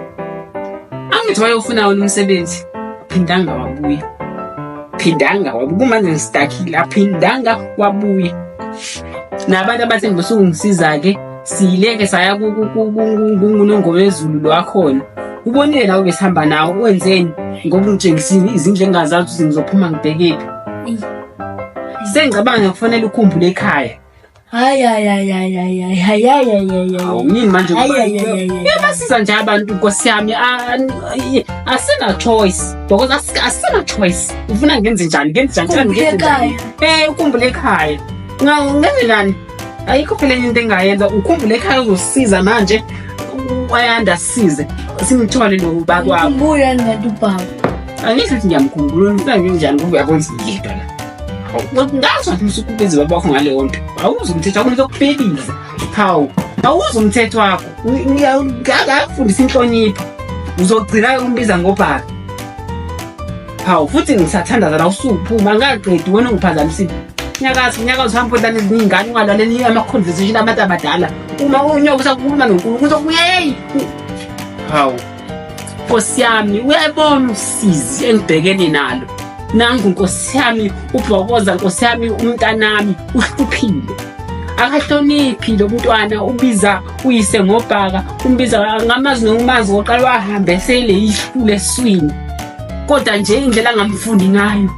Speaker 1: angithi wayofuna wona umsebenzi phindanga wabuya phindanga wabuya kumanje ngistakile aphindanga wabuya nabantu abathe ngibusungisiza-ke siyileke saya kunongomezulu lwakhona ubonile la ubesihamba nawo wenzeni ngoba ungitshengisa izindlu engingazazi ukuthi ngizophuma ngibhekephi. Sengicabanga kufanele ukhumbule ekhaya.
Speaker 4: Hayi hayi hayi hayi hayi hayi hayi hayi hayi.
Speaker 1: Awu yini manje
Speaker 4: Hayi, hayi, hayi, hayi.
Speaker 1: uyabasiza nje abantu nkosi yami asina choice because asina choice ufuna ngenze njani ngenze njani ngenze njani ukhumbule ekhaya ngenze njani ayikho phela enye into engayenza ukhumbule ekhaya uzosiza manje wayanda sisize simthole lo baba wakho.
Speaker 4: Ngikhumbula ngathi ubaba.
Speaker 1: Angisho ukuthi ngiyamkhumbula ngifuna ngenjani ngoba uyabona ngiyedwa la. Ngazi wathi usukubiza baba wakho ngaleyo nto. Awuzi umthetho wakho ngizokubhekisa. Hawu, awuzi umthetho wakho. Ngiyakufundisa inhlonipho. Uzogcina umbiza ngobaba. Hawu, futhi ngisathandaza la usuphuma angaqedi wena ungiphazamisile. Nyakazi, nyakazi uhamba udlala ezinye iy'ngane ungalaleli ama-conversation abantu abadala. Uma unyoka usakhuluma noNkulunkulu uzokuya hey. Hawu. Nkosi yami, uyabona usizi engibhekene nalo. Nangu Nkosi yami ubhokoza Nkosi yami umntanami uhluphile. Akahloniphi lo mntwana ubiza uyise ngobhaka, umbiza ngamazi nokumazi koqala wahambe sele ihlule eswini. Kodwa nje indlela angamfundi ngayo.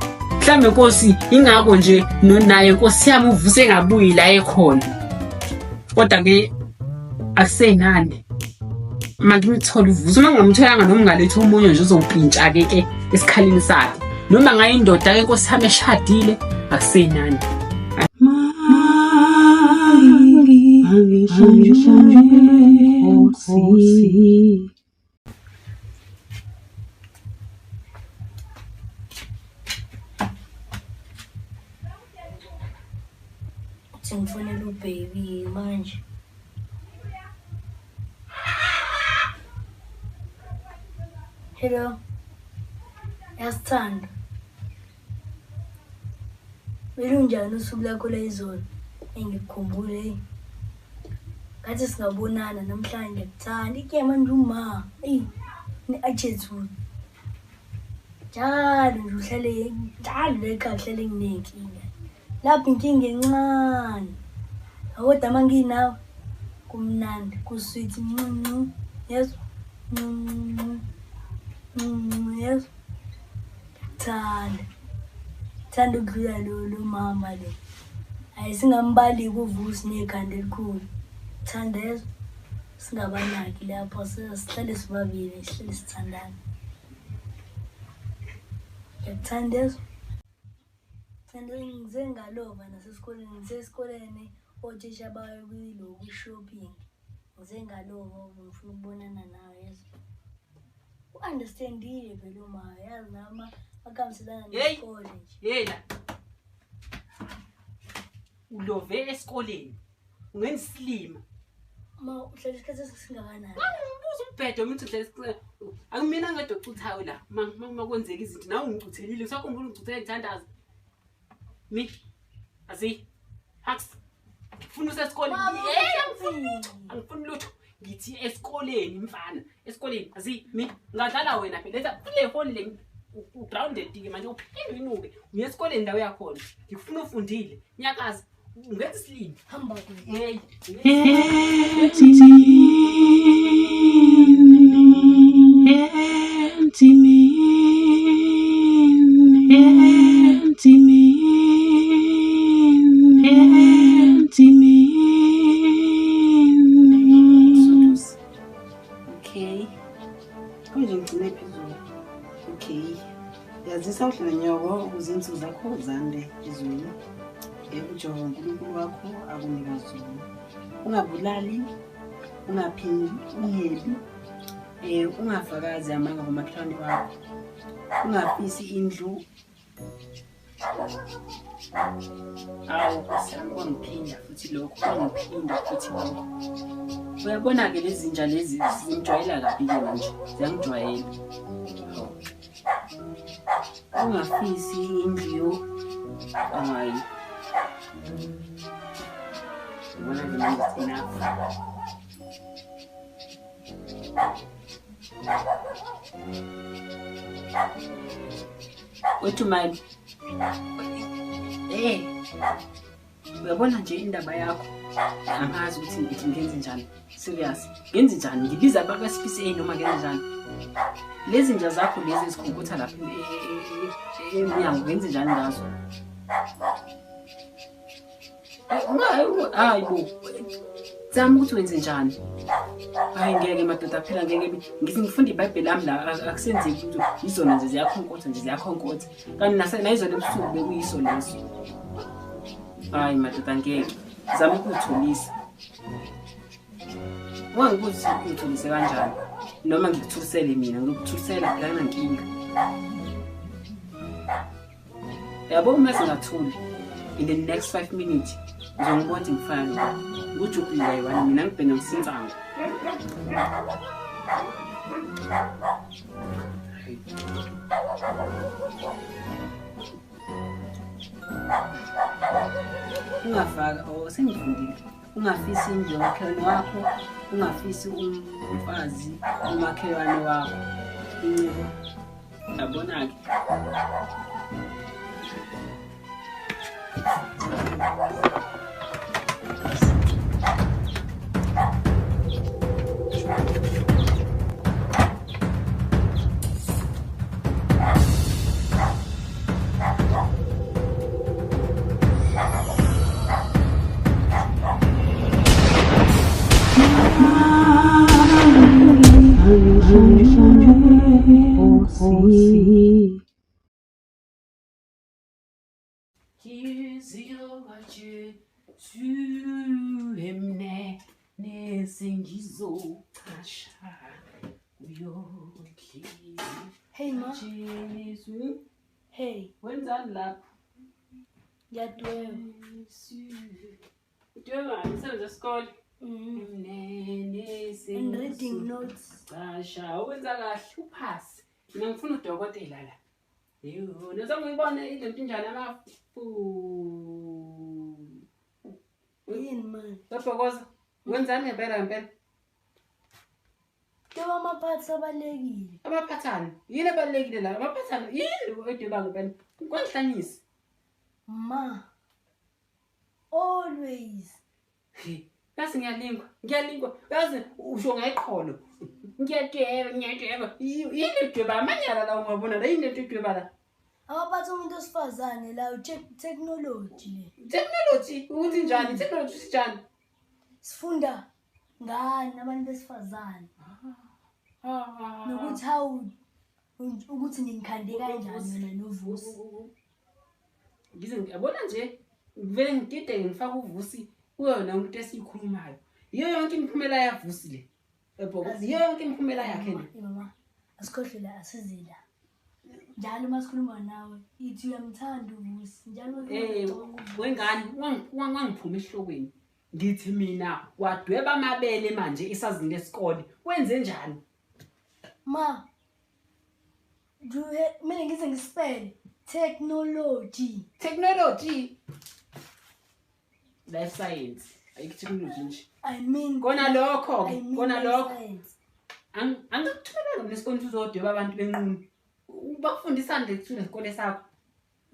Speaker 1: Mhlambe Nkosi ingakho nje naye Nkosi yami uvuse engabuyi la ekhona. Kodwa ke akusenani. Mangimthole uvuso uma ngingamtholanga noma ngaletha omunye nje uzompintsha ke ke esikhaleni sakhe. Noma ngayindoda ke Nkosi yami eshadile akusenani.
Speaker 4: Uthi ngifonela ubaby manje. Hello. Yasithanda. Belunjani usuku lakho lwayizolo? Engikukhumbule hey. Ngathi singabonana namhlanje ngiyakuthanda. Ike manje uma. Ey, ne-attitude. Njalo nje uhlale njalo la ekhaya uhlale nginenkinga. Lapho inkinga encane.
Speaker 3: Kodwa uma nginawe kumnandi ku-sweet ncu yezwa ncu ncu yezwa thanda thanda ukudlula lo lo mama lo. Hayi singambali kuvusi nekhanda elikhulu. Thanda yezwa singabanaki lapho sihlale sobabili sihlale sithandana. Ngiyakuthanda yezwa. Thanda ngize ngalova nasesikoleni ngisesikoleni othisha baye kuyilo kwi-shopping. Ngize ngalova ngoba ngifuna ukubonana nawe yezwa. U-understand-ile phela uma yazi nami akuhambiselana
Speaker 1: Hey!
Speaker 3: nesikole nje.
Speaker 1: Yela. Ulove esikoleni. Ungenza isilima.
Speaker 3: Ma uhlala isikhathi esingakanani?
Speaker 1: Ungibuza umbhedo mina uthi uhlala esikoleni. Akumina ngedwa ocuthayo la. Ma kwenzeka izinto nawe ungicuthelile. Usakhumbula ungicuthelile ngithandaza. Mi. Azi. Hux. Ngifuna usesikoleni.
Speaker 3: Mama,
Speaker 1: Hey, angifuni lutho.
Speaker 3: uthini?
Speaker 1: Angifuni lutho. Ngithi esikoleni mfana. Esikoleni azi mi ngadlala wena phela letha kule phone le u-grounded ke manje uphinde uyinuke. Uye esikoleni ndawo yakhona. Ngifuna ufundile. Nyakaza. Ungenza isilima.
Speaker 3: Hamba kuye.
Speaker 1: Hey.
Speaker 2: Exodus. Okay. Konje ngigcine phezulu. Okay. Yazisa uhlelo nyoko ukuze insuku zakho zande ezweni. UJehova uNkulunkulu wakho akunika zona. Ungabulali, ungaphingi, ungebi, ungafakazi amanga ngomakhelwane wakho. Ungafisi indlu.
Speaker 1: Awu Nkosi yami kwangiphinda futhi lokho, kwangiphinda futhi lokho. Uyabona-ke lezi zinja lezi zingijwayela kabi-ke manje, ziyangijwayela. Hawu.
Speaker 2: Ungafisi indlu yo.
Speaker 1: Hayi. Ngibona-ke manje it's enough. Wethu mali. Uyabona nje indaba yakho. Angazi ukuthi ngithi ngenze njani. Serious. Ngenze njani? Ngibiza abaka-SPCA noma ngenze njani? Lezi nja zakho lezi ezikhunkutha lapha emnyango ngenze njani ngazo? Hayi bo. Zama ukuthi wenze njani? Hayi ngeke madoda phela ngeke ngithi ngifunda iBhayibheli lami la akusenzeki ukuthi izona nje ziyakhonkotha nje ziyakhonkotha. Kanti nayizona ebusuku bekuyiso leso. Hayi madoda ngeke. Zama ukuyithulisa. Ungangibuzi ukuthi uyithulise kanjani. Noma ngikuthulisele mina, ngikuthulisela phela anginankinga. Yabo uma singathuli in the next 5 minutes ngizongibona ukuthi ngifana nobani. Ngujubhile ayi-one mina ngibhema ngisinsangu.
Speaker 2: Ungafaka, oh sengifundile. Ungafisi indlu yomakhelwane wakho, ungafisi umfazi umakhelwane wakho. Incebo.
Speaker 1: Yabona-ke.
Speaker 3: Hey ma. Hey.
Speaker 1: Wenzani lapho?
Speaker 3: Ngiyadweba.
Speaker 1: Udweba umsebenzi wesikole.
Speaker 3: And reading notes.
Speaker 1: Casha, uwenza kahle uphasi. Mina ngifuna udokotela la. Yebo, nizongibona ile nto injani amafu.
Speaker 3: Yini manje?
Speaker 1: Babhokoza, wenzani ngempela ngempela?
Speaker 3: Dweba amaphathi abalulekile.
Speaker 1: Amaphathani? Yini ebalulekile la? Amaphathani yini edweba ngempela? Kwangihlanyisa.
Speaker 3: Ma. Always
Speaker 1: Yazi ngiyalingwa, ngiyalingwa. Yazi usho ngeqholo. Ngiyadweba, ngiyadweba. Yini edweba amanyala la ungabona la yini edweba la?
Speaker 3: Abaphatha umuntu wesifazane la technology le.
Speaker 1: Technology ukuthi njani? Technology ukuthi njani?
Speaker 3: Sifunda ngani abantu besifazane? Nokuthi how ukuthi ninikhande kanjani wena noVusi.
Speaker 1: Ngize ngiyabona nje ngivele ngidideke ngifake uVusi kuyona yonke into esiyikhulumayo. Yiyo yonke imiphumela yaVusi le. Ebhokisi yiyo yonke imiphumela yakhe le.
Speaker 3: Mama, asikhohlwe la asize la. Njalo uma sikhuluma nawe ithi uyamthanda uVusi. Njalo uma
Speaker 1: Eh, wengane wangiphuma esihlokweni. Ngithi mina wadweba amabele manje isazini lesikole. Wenze njani?
Speaker 3: Ma, do kumele ngize ngispele technology.
Speaker 1: Technology. Life science. Ayikho technology nje.
Speaker 3: I mean
Speaker 1: Kona lokho
Speaker 3: I
Speaker 1: ke,
Speaker 3: mean
Speaker 1: kona
Speaker 3: life
Speaker 1: lokho.
Speaker 3: science.
Speaker 1: Angikuthumelanga mina esikoleni ukuthi uzodweba abantu benqunu. Bakufundisani le kuthiwa isikole sakho?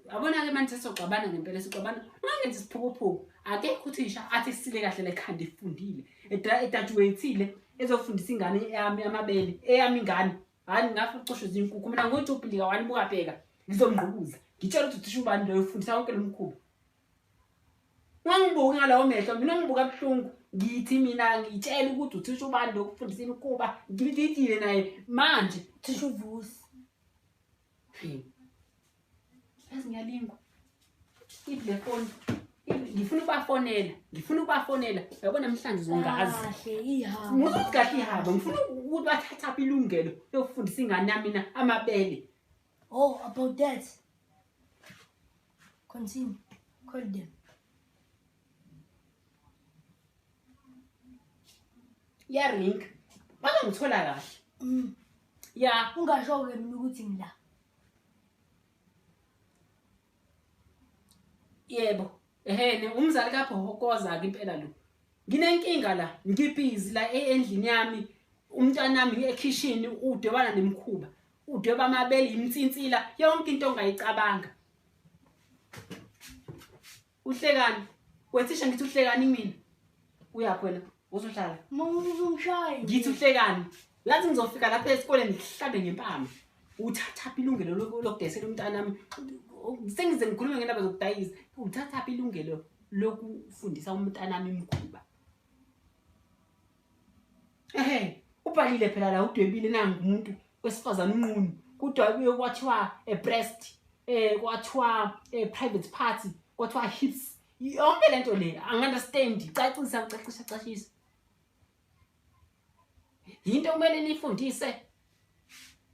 Speaker 1: Yabona-ke manje sesizoxabana ngempela sixabana. Ungangenzi isiphukuphuku. Akekho uthisha athi sile kahle lekhanda efundile, egraduate-ile ezofundisa ingane yami amabele, eyami ingane. Hayi ngingafa ucoshwe izinkukhu mina ngojubhilika wani buka bheka. Ngizomngqubuza. Ngitshela ukuthi uthisha ubani loyo ufundisa wonke lo mkhuba. Ungangibuki ngalawo mehlo, mina ngibuka buhlungu. Ngithi mina ngitshela ukuthi uthisha ubani lo ufundisa imikhuba. Ngididile naye manje.
Speaker 3: Thisha uVusi.
Speaker 1: Yazi ngiyalingwa. Iphi le foni? Ngifuna ukubafonela, ngifuna ukubafonela. Yabo namhlanje uzongazi.
Speaker 3: Kahle ihaba.
Speaker 1: Musa ukuthi kahle ihaba, ngifuna ukuthi bathathaphi ilungelo lokufundisa ingane yami mina amabele.
Speaker 3: Oh, about that. Continue. Call them.
Speaker 1: Iyaringa. Bazongithola kahle. Ya.
Speaker 3: Ungasho-ke mina ukuthi ngila.
Speaker 1: Yebo. Ehene umzali kaBhokoza-ke impela lo. Nginenkinga la, ngibhizi la endlini yami. Umntanami ekhishini udwebana nemikhuba. Udweba amabele, imsinsila, yonke into ongayicabanga. Uhlekani? Wethisha ngithi uhlekani mina. Uyaphi wena? Uzohlala.
Speaker 3: Mama uzongishaya.
Speaker 1: Ngithi uhlekani? Uyazi ngizofika lapha esikoleni ngihlabe ngempama. Uthathaphi ilungelo lokudayisela umntanami? Sengize ngikhulume ngendaba zokudayisa. Uthathaphi ilungelo lokufundisa umntanami imikhuba? Ehe, ubhalile phela la udwebile nangu umuntu wesifazane unqunu. Kudwa kwathiwa a breast, kwathiwa a private party, kwathiwa hips. Yonke lento le angi-understand. Cacisa, cacisa, cacisa. Yinto okumele niyifundise.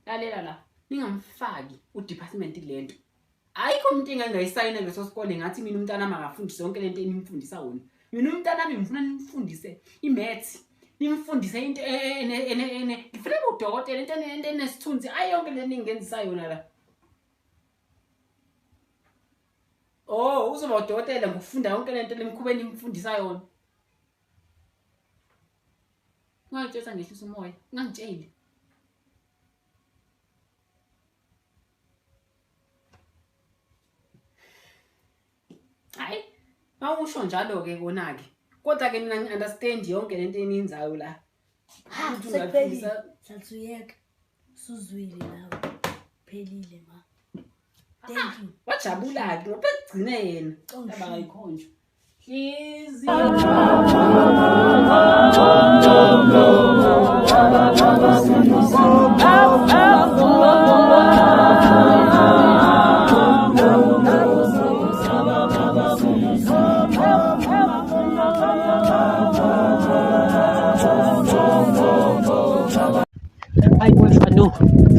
Speaker 1: Lalela la, ningamfaki udepartment lento. Ayikho umuntu engangayisayina leso sikole ngathi mina umntana makafundise yonke lento enimfundisa wona. Mina umntana wami ngifuna nimfundise imaths, nimfundise into ene ngifuna udokotela into into enesithunzi ayi yonke le ningenzisa yona la. Oh, uzoba udokotela ngokufunda yonke lento lemkhuba enimfundisa yona. Ungangitshela ngehlisa umoya, ungangitsheli. Hayi, mawusho njalo-ke kona-ke. Kodwa-ke mina ngi-understand yonke lento eniyenzayo la.
Speaker 3: Ha,
Speaker 1: Ukuthi
Speaker 3: sekuphelile.
Speaker 1: ungafundisa-
Speaker 3: Sathi uyeka. Usuzwile nawe. Phelile ma. Thank you.
Speaker 1: Wajabula-ke ngoba ekugcine yena.
Speaker 3: Oh,
Speaker 1: Ndaba
Speaker 3: shit.
Speaker 1: ayikhonjwa. Hlezi. Hayi we Fano,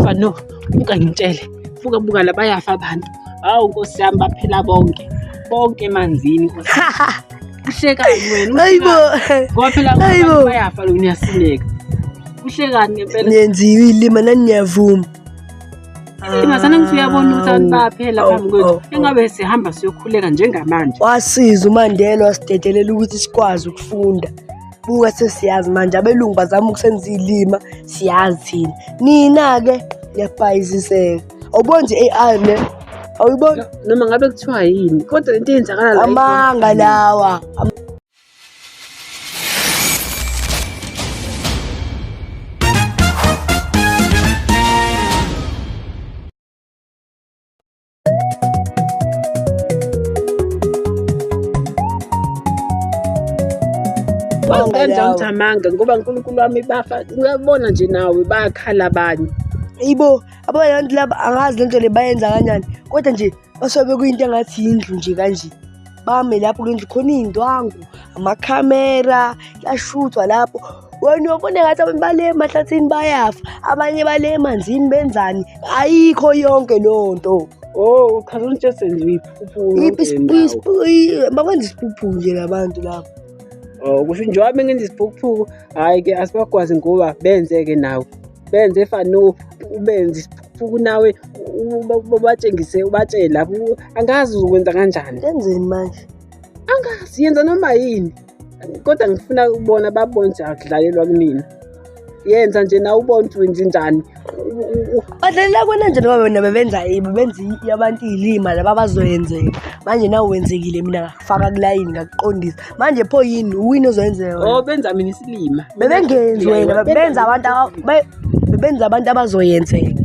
Speaker 1: Fano, buka ngitshele. Buka buka la bayafa abantu. Hawu Nkosi yami baphela bonke. Bonke emanzini Nkosi. Uhlekani wena?
Speaker 3: Hayibo.
Speaker 1: Ngoba phela
Speaker 3: Hayibo.
Speaker 1: abantu bayafa lo niyasineka. Uhlekani ngempela?
Speaker 3: Niyenziwe ilima nani niyavuma.
Speaker 1: Ingasana ngithi uyabona ukuthi abantu bayaphela phambi kwethu.
Speaker 3: Oh, oh.
Speaker 1: Engabe sihamba siyokhuleka njengamanje.
Speaker 3: Wasiza uMandela wasidedelela ukuthi sikwazi ukufunda. Buka sesiyazi manje abelungu bazama ukusenza ilima siyazi thina. Nina-ke niyabhayiziseka. Awuboni nje AI ne? Awuyiboni?
Speaker 1: Noma ngabe kuthiwa yini, kodwa lento eyenzakala la
Speaker 3: Amanga lawa. Amanga
Speaker 1: kanjani
Speaker 3: lawa.
Speaker 1: ukuthi amanga ngoba uNkulunkulu wami bafa uyabona nje nawe bayakhala abanye.
Speaker 3: Ibo, abanye abantu laba angazi lento le bayenza kanjani. Kodwa nje basuke bekuyinto engathi yindlu nje kanje. Bame lapho kule ndlu khona iy'ndwangu, amakhamera, kuyashuthwa lapho. Wena uyobona ngathi abantu bale emahlathini bayafa, abanye bale emanzini benzani. Ayikho yonke leyo nto.
Speaker 1: Oh, uchaza ukuthi senziwe iphuphu
Speaker 3: Iphi
Speaker 1: yonke le ndawo.
Speaker 3: bakwenza isiphuphu nje labantu lapho.
Speaker 1: Oh, kusho njengoba bengenza isiphukuphuku, hhayi-ke asibakwazi ngoba benze-ke nawe. Benze fana ubenze isiphukuphuku nawe ubatshengise ubatshele lapho angazi uzokwenza kanjani.
Speaker 3: Benzeni manje?
Speaker 1: Angazi yenza noma yini. Kodwa ngifuna ukubona babone ukuthi akudlalelwa kumina. Yenza nje nawe ubone ukuthi wenze njani.
Speaker 3: Badlalela kwena nje ngoba bona bebenza bebenza abantu iy'lima laba abazoyenzeka. Manje nawe wenzekile mina ngakufaka kulayini ngakuqondisa. Manje pho yini uwini ozoyenzeka wena?
Speaker 1: Oh, benza mina isilima.
Speaker 3: Bebengenzi wena bebenza abantu bebenza abantu abazoyenzeka.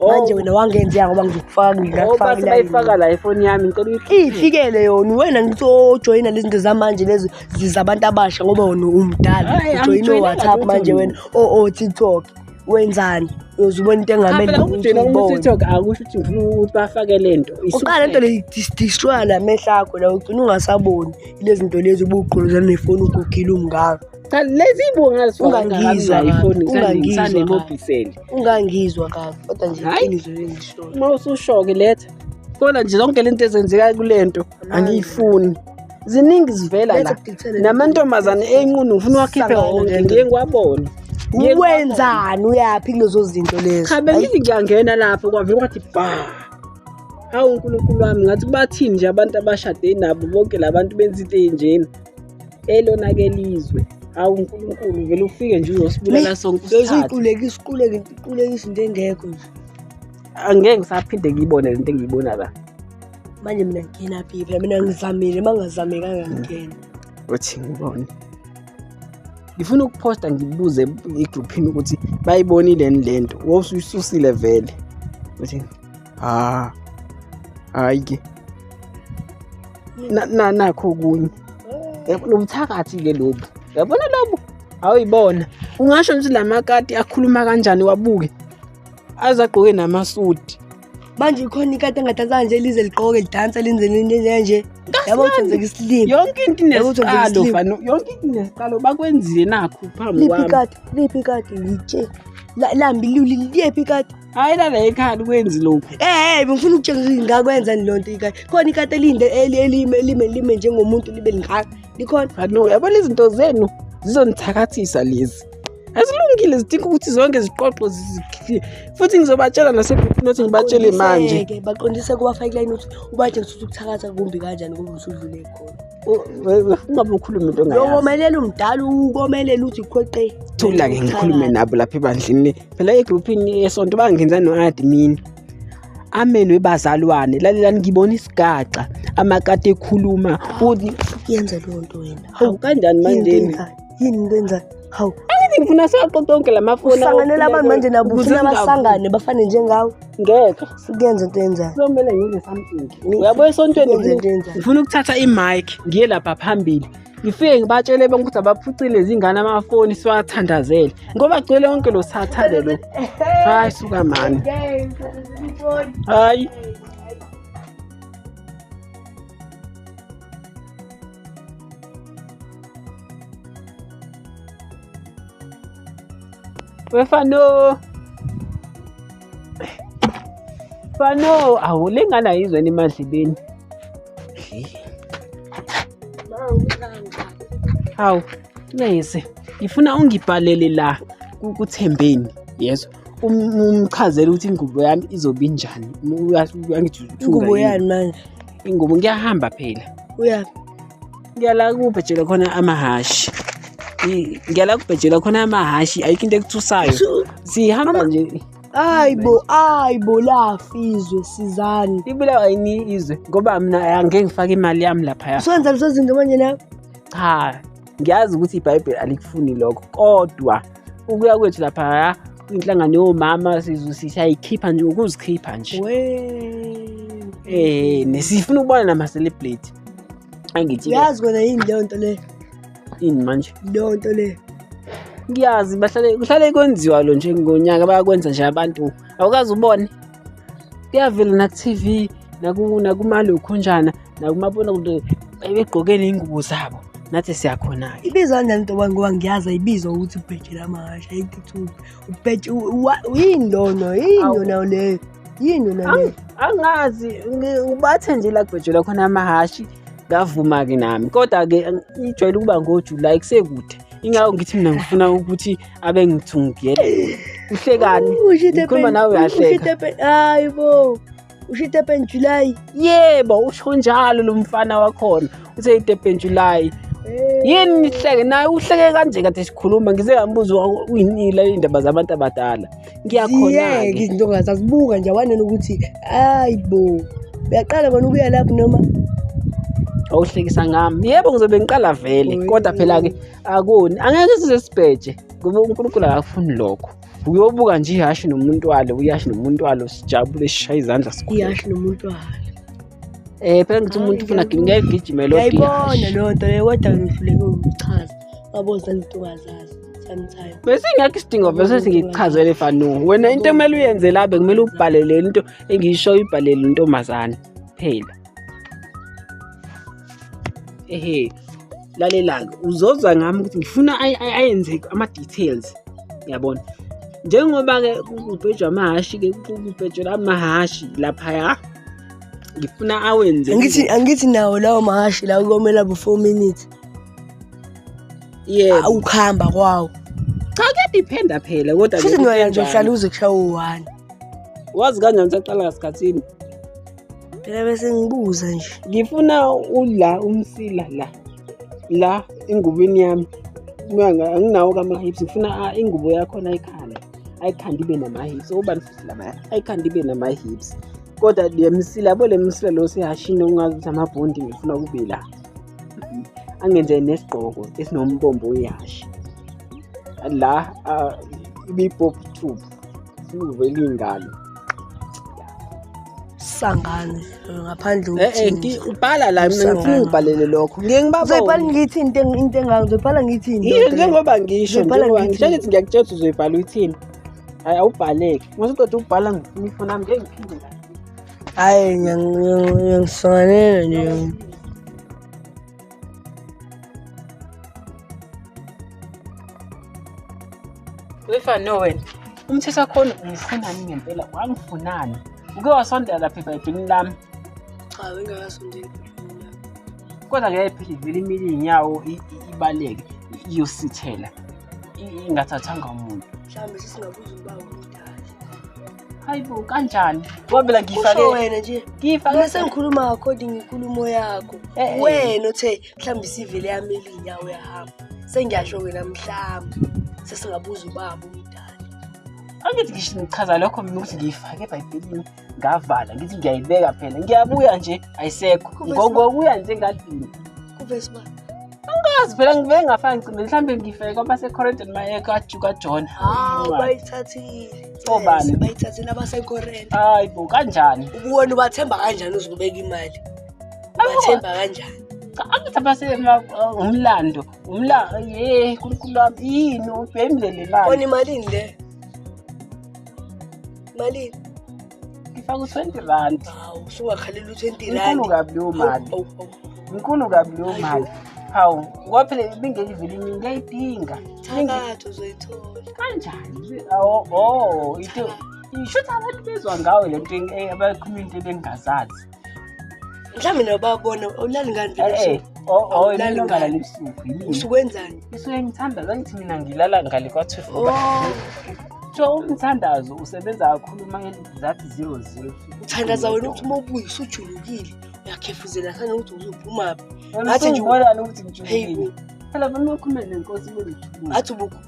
Speaker 3: Manje wena wangenzeka ngoba ngizokufaka
Speaker 1: Oh,
Speaker 3: ngingakufaka
Speaker 1: bathi
Speaker 3: kulayini.
Speaker 1: bayifaka la ifoni yami ngicela uyikhiphe.
Speaker 3: Iyifikele yona wena ngithi ojoyina lezi zinto zamanje lezi zabantu abasha ngoba wena umdala.
Speaker 1: Hhayi,
Speaker 3: Ujoyina
Speaker 1: angijoyinanga
Speaker 3: o-WhatsApp
Speaker 1: lutho
Speaker 3: manje
Speaker 1: mina.
Speaker 3: wena o-TikTok. Wenzani? Uyoze ubone into
Speaker 1: Cha,
Speaker 3: engamele
Speaker 1: phela
Speaker 3: ukuthi
Speaker 1: ukujoyina
Speaker 3: uyibone.
Speaker 1: ku-TikTok akusho ukuthi ngifuna ukuthi bafake le nto.
Speaker 3: Uqala lento le destroya la mehlo akho la ugcina ungasaboni lezi zinto lezi ubugqolozana nefoni ugugile umngaka.
Speaker 1: Cha, lezi ibonga
Speaker 3: Ungangizwa
Speaker 1: ifoni
Speaker 3: ungangizwa
Speaker 1: ngisanemobiseli.
Speaker 3: Ungangizwa kabi kodwa nje
Speaker 1: Hhayi.
Speaker 3: iqiniso lengishoyo.
Speaker 1: Uma ususho-ke letha. Kodwa nje zonke lento ezenzeka kule nto angiyifuni. Ziningi zivela la.
Speaker 3: Letha ukudithele.
Speaker 1: Namantombazane enqunu ngifuna uwakhiphe
Speaker 3: Sangana
Speaker 1: wonke
Speaker 3: lento.
Speaker 1: ngiye ngiwabone. Ngiye ngiwabone.
Speaker 3: Wenzani uyaphi kulezo zinto lezo?
Speaker 1: Cha bengithi ngiyangena lapho kwavele kwathi ba. Hawu uNkulunkulu wami ngathi bathini nje abantu abashade nabo bonke labantu benza into enjena. Elona ke lizwe. Hawu uNkulunkulu vele ufike nje uzosibulala sonke usithathe.
Speaker 3: Uziqulekisa uquleke uqulekisa into engekho nje.
Speaker 1: Angeke ngisaphinde ngiyibone lento engiyibona la.
Speaker 3: Manje mina ngingena phi phela mina ngizamile mangazamekanga ngingena.
Speaker 1: Uthi ngibone. Ngifuna ukuphosta ngibuze egruphini ukuthi bayibonile yini lento. Wawusuyisusile vele. Uthi ha. Hayi ke. Na nakho okunye. Yabona ubuthakathi ke lobu. Yabona lobu? Awuyibona. Ungasho nje lamakati akhuluma kanjani wabuke. Azagqoke namasudi.
Speaker 3: Manje ikhona ikati engadansa nje lize liqoke lidansa lenze lenze nje. Yabo
Speaker 1: Kahlani.
Speaker 3: uthenzeka isilima.
Speaker 1: Yonke into
Speaker 3: Yabo uthi wenzeka
Speaker 1: inesiqalo
Speaker 3: isilima.
Speaker 1: fana. Yonke into inesiqalo bakwenzile nakho phambi
Speaker 3: Liphi
Speaker 1: kwami.
Speaker 3: ikati? Liphi ikati? Ngitshe. Lambi luli liyephi ikati?
Speaker 1: Hayi lala ekhaya kwenzi lokhu.
Speaker 3: Eh eh ngifuna ukutshengisa ukuthi ngakwenza ni lonto ikati. Khona ikati elinde elime elime lime njengomuntu libe lingaka. Likhona.
Speaker 1: Fano yabona izinto zenu zizonithakathisa lezi. Azilungile zidinga ukuthi zonke ziqoqwe futhi ngizobatshela nasegruphini ukuthi ngibatshele manje.
Speaker 3: Baqondise-ke, Baqondise kubafake line ukuthi ubatshengise ukuthi ukuthakatha kumbi kanjani ngoba usudlule khona.
Speaker 1: Ungabe ukhulume into ongayazi.
Speaker 3: Yokomelela umdala ukomelela uthi khweqe.
Speaker 1: Thula-ke ngikhulume nabo lapha ebandleni. Phela egruphini yesonto bangenza no-admin. Amen webazalwane lalelani ngibona isigaxa amakati ekhuluma uthi
Speaker 3: Yenza leyo nto wena.
Speaker 1: hawu kanjani
Speaker 3: Yini into
Speaker 1: manje
Speaker 3: oyenzayo? Yini into oyenzayo? Hawu.
Speaker 1: angithi ngifuna siwaqoqe onke la mafoni
Speaker 3: Usanganela abantu manje nabo
Speaker 1: ukuze
Speaker 3: ufuna basangane bafane njengawe.
Speaker 1: ngeke
Speaker 3: Sukuyenza into oyenzayo.
Speaker 1: kuzomele ngenze something uyabo esontweni
Speaker 3: Yenze into oyenzayo.
Speaker 1: ngifuna ukuthatha imic ngiye lapha phambili ngifike ngibatshele bonke ukuthi abaphucile izingane amafoni siwathandazele ngoba gcwele wonke lo sathane lo hayi suka mani hayi wefano fano awu le ngane ayizweni emadlebeni hawu ncese ngifuna ungibhalele la kuThembeni yezwa umchazele ukuthi ingubo yami izobe injani. Angithi uthunga
Speaker 3: Ingubo
Speaker 1: yini.
Speaker 3: yani manje?
Speaker 1: Ingubo ngiyahamba phela.
Speaker 3: Uyaphi?
Speaker 1: Ngiyala kubhejela khona amahashi. Ngiyala kubhejela khona amahashi ayikho into ekuthusayo. Sihamba nje
Speaker 3: Hayi bo, hayi bo lafizwe sizani.
Speaker 1: Ibulawa yini izwe ngoba mina angeke ngifake imali yami laphaya.
Speaker 3: Usuwenza lezo zinto manje nawe?
Speaker 1: Cha, ngiyazi ukuthi iBhayibheli alikufuni lokho kodwa ukuya kwethu laphaya kwinhlangano yomama siyayikhipha nje ukuzikhipha nje.
Speaker 3: We.
Speaker 1: Nesifuna ukubona nama-celebrity. Angithi
Speaker 3: Uyazi kona yini leyo nto leyo?
Speaker 1: Ini manje?
Speaker 3: Leyo nto le.
Speaker 1: Ngiyazi bahlale kuhlale kwenziwa lo nje ngonyaka bayakwenza nje abantu. Awukaze ubone. Kuyavela na TV nakumalokhunjana nakumabonakude begqoke ney'ngubo zabo. Nathi siyakhona-ke.
Speaker 3: Ibizwa kanjani into ngoba ngiyazi ayibizwa ukuthi ubhejela amahhashi ayikuthi ubheje yini lona yini yona leyo yini yona leyo.
Speaker 1: Angazi ubathe nje la kubhejelwa khona amahhashi ngavuma-ke nami kodwa-ke ijwayele ukuba ngoJulayi kusekude. Ingakho ngithi mina ngifuna ukuthi abe ngithungiyele. Uhlekani? Ngikhuluma nawe uyahleka.
Speaker 3: Hayi bo. Usho i-Durban July?
Speaker 1: Yebo, usho njalo lo mfana wakhona. Uthe i-Durban July. Yini nihleke naye uhleke kanje kade sikhuluma ngize ngambuza uyinila indaba zabantu abadala. Ngiyakhona
Speaker 3: ke izinto ongazazibuka nje wanena ukuthi hayi bo. Uyaqala kona ukuya lapho noma
Speaker 1: awuhlekisa ngami? Yebo ngizobe ngiqala vele kodwa phela ke akoni angeke size sibheje ngoba uNkulunkulu akafuni lokho. Uyobuka nje ihashi nomuntu walo, uyashi nomuntu walo sijabule sishaye izandla sikhule.
Speaker 3: Ihashi nomuntu walo.
Speaker 1: Phela ngithi umuntu ufuna ngeke gijime lo
Speaker 3: dihashi. Ngiyayibona leyo nto leyo kodwa ngihluleke ukuchaza. Ngaboza izinto ongazazi sometimes.
Speaker 1: Bese ngakho isidingo bese singikuchazele Fanu. Wena into ekumele uyenze la bekumele ubhalele into engiyisho uyibhalele intombazane phela. Ehe. Lalela-ke uzozwa ngami ukuthi ngifuna ayenze ama-details. Yabona. Njengoba-ke kubhejwa amahhashi-ke kubhejelwa amahhashi laphaya ngifuna awenze.
Speaker 3: Angithi nawo lawo mahhashi la komela bo 4 minutes.
Speaker 1: Yebo.
Speaker 3: Ukuhamba kwawo.
Speaker 1: Cha kuyadiphenda phela kodwa
Speaker 3: futhi noya nje uhlala uze kushaya u1.
Speaker 1: Wazi kanjani ukuthi aqala ngasikhathini?
Speaker 3: Phela bese ngibuza nje.
Speaker 1: Ngifuna ula umsila la. La engubeni yami. Anginawo kama-hips ngifuna ingubo yakhona ayikhanda. Ayikhanda ibe nama-hips. Obani futhi laba ayikhanda ibe nama-hips. Kodwa le msila yabo le msila lo sehashini ongazi ukuthi amabhondi ngifuna kube la. Angenze nesigqoko esinombombo wehashi. La ibi-pop tube. Sivele ingalo.
Speaker 3: Sangane ngaphandle
Speaker 1: ukuthi ubhala la mina ngifuna ngibhalele lokho. Ngeke ngibabone.
Speaker 3: Uzoyibhala ngithi into engaka uzoyibhala ngithi
Speaker 1: into. Njengoba ngisho njengoba ngisho ngithi ngiyakutshela ukuthi uzoyibhala uthini. Hayi awubhaleki. Mase uqeda ukubhala ngifuna ifoni yami ngeke ngiphinde la.
Speaker 3: Hayi ngiyangisanela nje.
Speaker 1: Wefana wena. Umthetho wakhona ungifunani ngempela? Wangifunani? Uke wasondela lapha ebhayibhelini lami?
Speaker 3: Cha, bengakasondeli ebhayibhelini lami.
Speaker 1: Kodwa ngeke phela ivele imile iy'nyawo ibaleke iyosithela ingathathanga umuntu.
Speaker 3: Mhlawumbe sesingabuza ubaba omdala.
Speaker 1: Hayi bo, kanjani? Ngoba phela ngifake
Speaker 3: Kusho wena nje.
Speaker 1: Ngifake
Speaker 3: Mina sengikhuluma according inkulumo yakho. Wena uthe mhlawumbe isivele yamile iy'nyawo yahamba. Sengiyasho wena mhlawumbe sesingabuza ubaba omdala.
Speaker 1: Angithi ngisho ngichaza lokho mina ukuthi ngiyifake eBhayibhelini ngavala ngithi ngiyayibeka phela ngiyabuya nje ayisekho ngokuya nje ngadini
Speaker 3: kuvesi ba
Speaker 1: angazi phela ngibe ngafaka ngicimbe mhlambe ngifake kwabaseKorinte noma kaJona.
Speaker 3: Hawu bayithathile.
Speaker 1: Obani?
Speaker 3: Bayithathile abaseKorinte.
Speaker 1: Hayi bo kanjani?
Speaker 3: Ubuwena ubathemba kanjani uzobeka imali? Ubathemba kanjani?
Speaker 1: Cha angithi abase umlando ye uNkulunkulu wami yini ubhemile le mali.
Speaker 3: Kona imalini le? Malini?
Speaker 1: Ngifaka u-20 rand.
Speaker 3: Hawu usungakhalela u-20 rand.
Speaker 1: Inkulu kabi leyo mali. Inkulu kabi leyo mali. Hawu ngoba phela ibingeke ivele imini ngiyayidinga.
Speaker 3: Thakatha uzoyithola.
Speaker 1: Kanjani? Oh into isho abantu bezwa ngawe le nto abakhuluma into ebengingazazi.
Speaker 3: Mhlawumbe nabo bayabona awulali ngani vele?
Speaker 1: Oh mina ngalala ebusuku.
Speaker 3: Usukwenzani?
Speaker 1: Ngisuke ngithandaza ngithi mina ngilala ngale kwa-12 ngoba so umthandazo usebenza kakhulu uma zathi 00.
Speaker 3: Uthandaza wena ukuthi uma ubuya usujulukile uyakhefuzela khona ukuthi uzophuma phi.
Speaker 1: Ngathi nje ubonani ukuthi ngijulukile. Phela vele ukhulume nenkosi kumele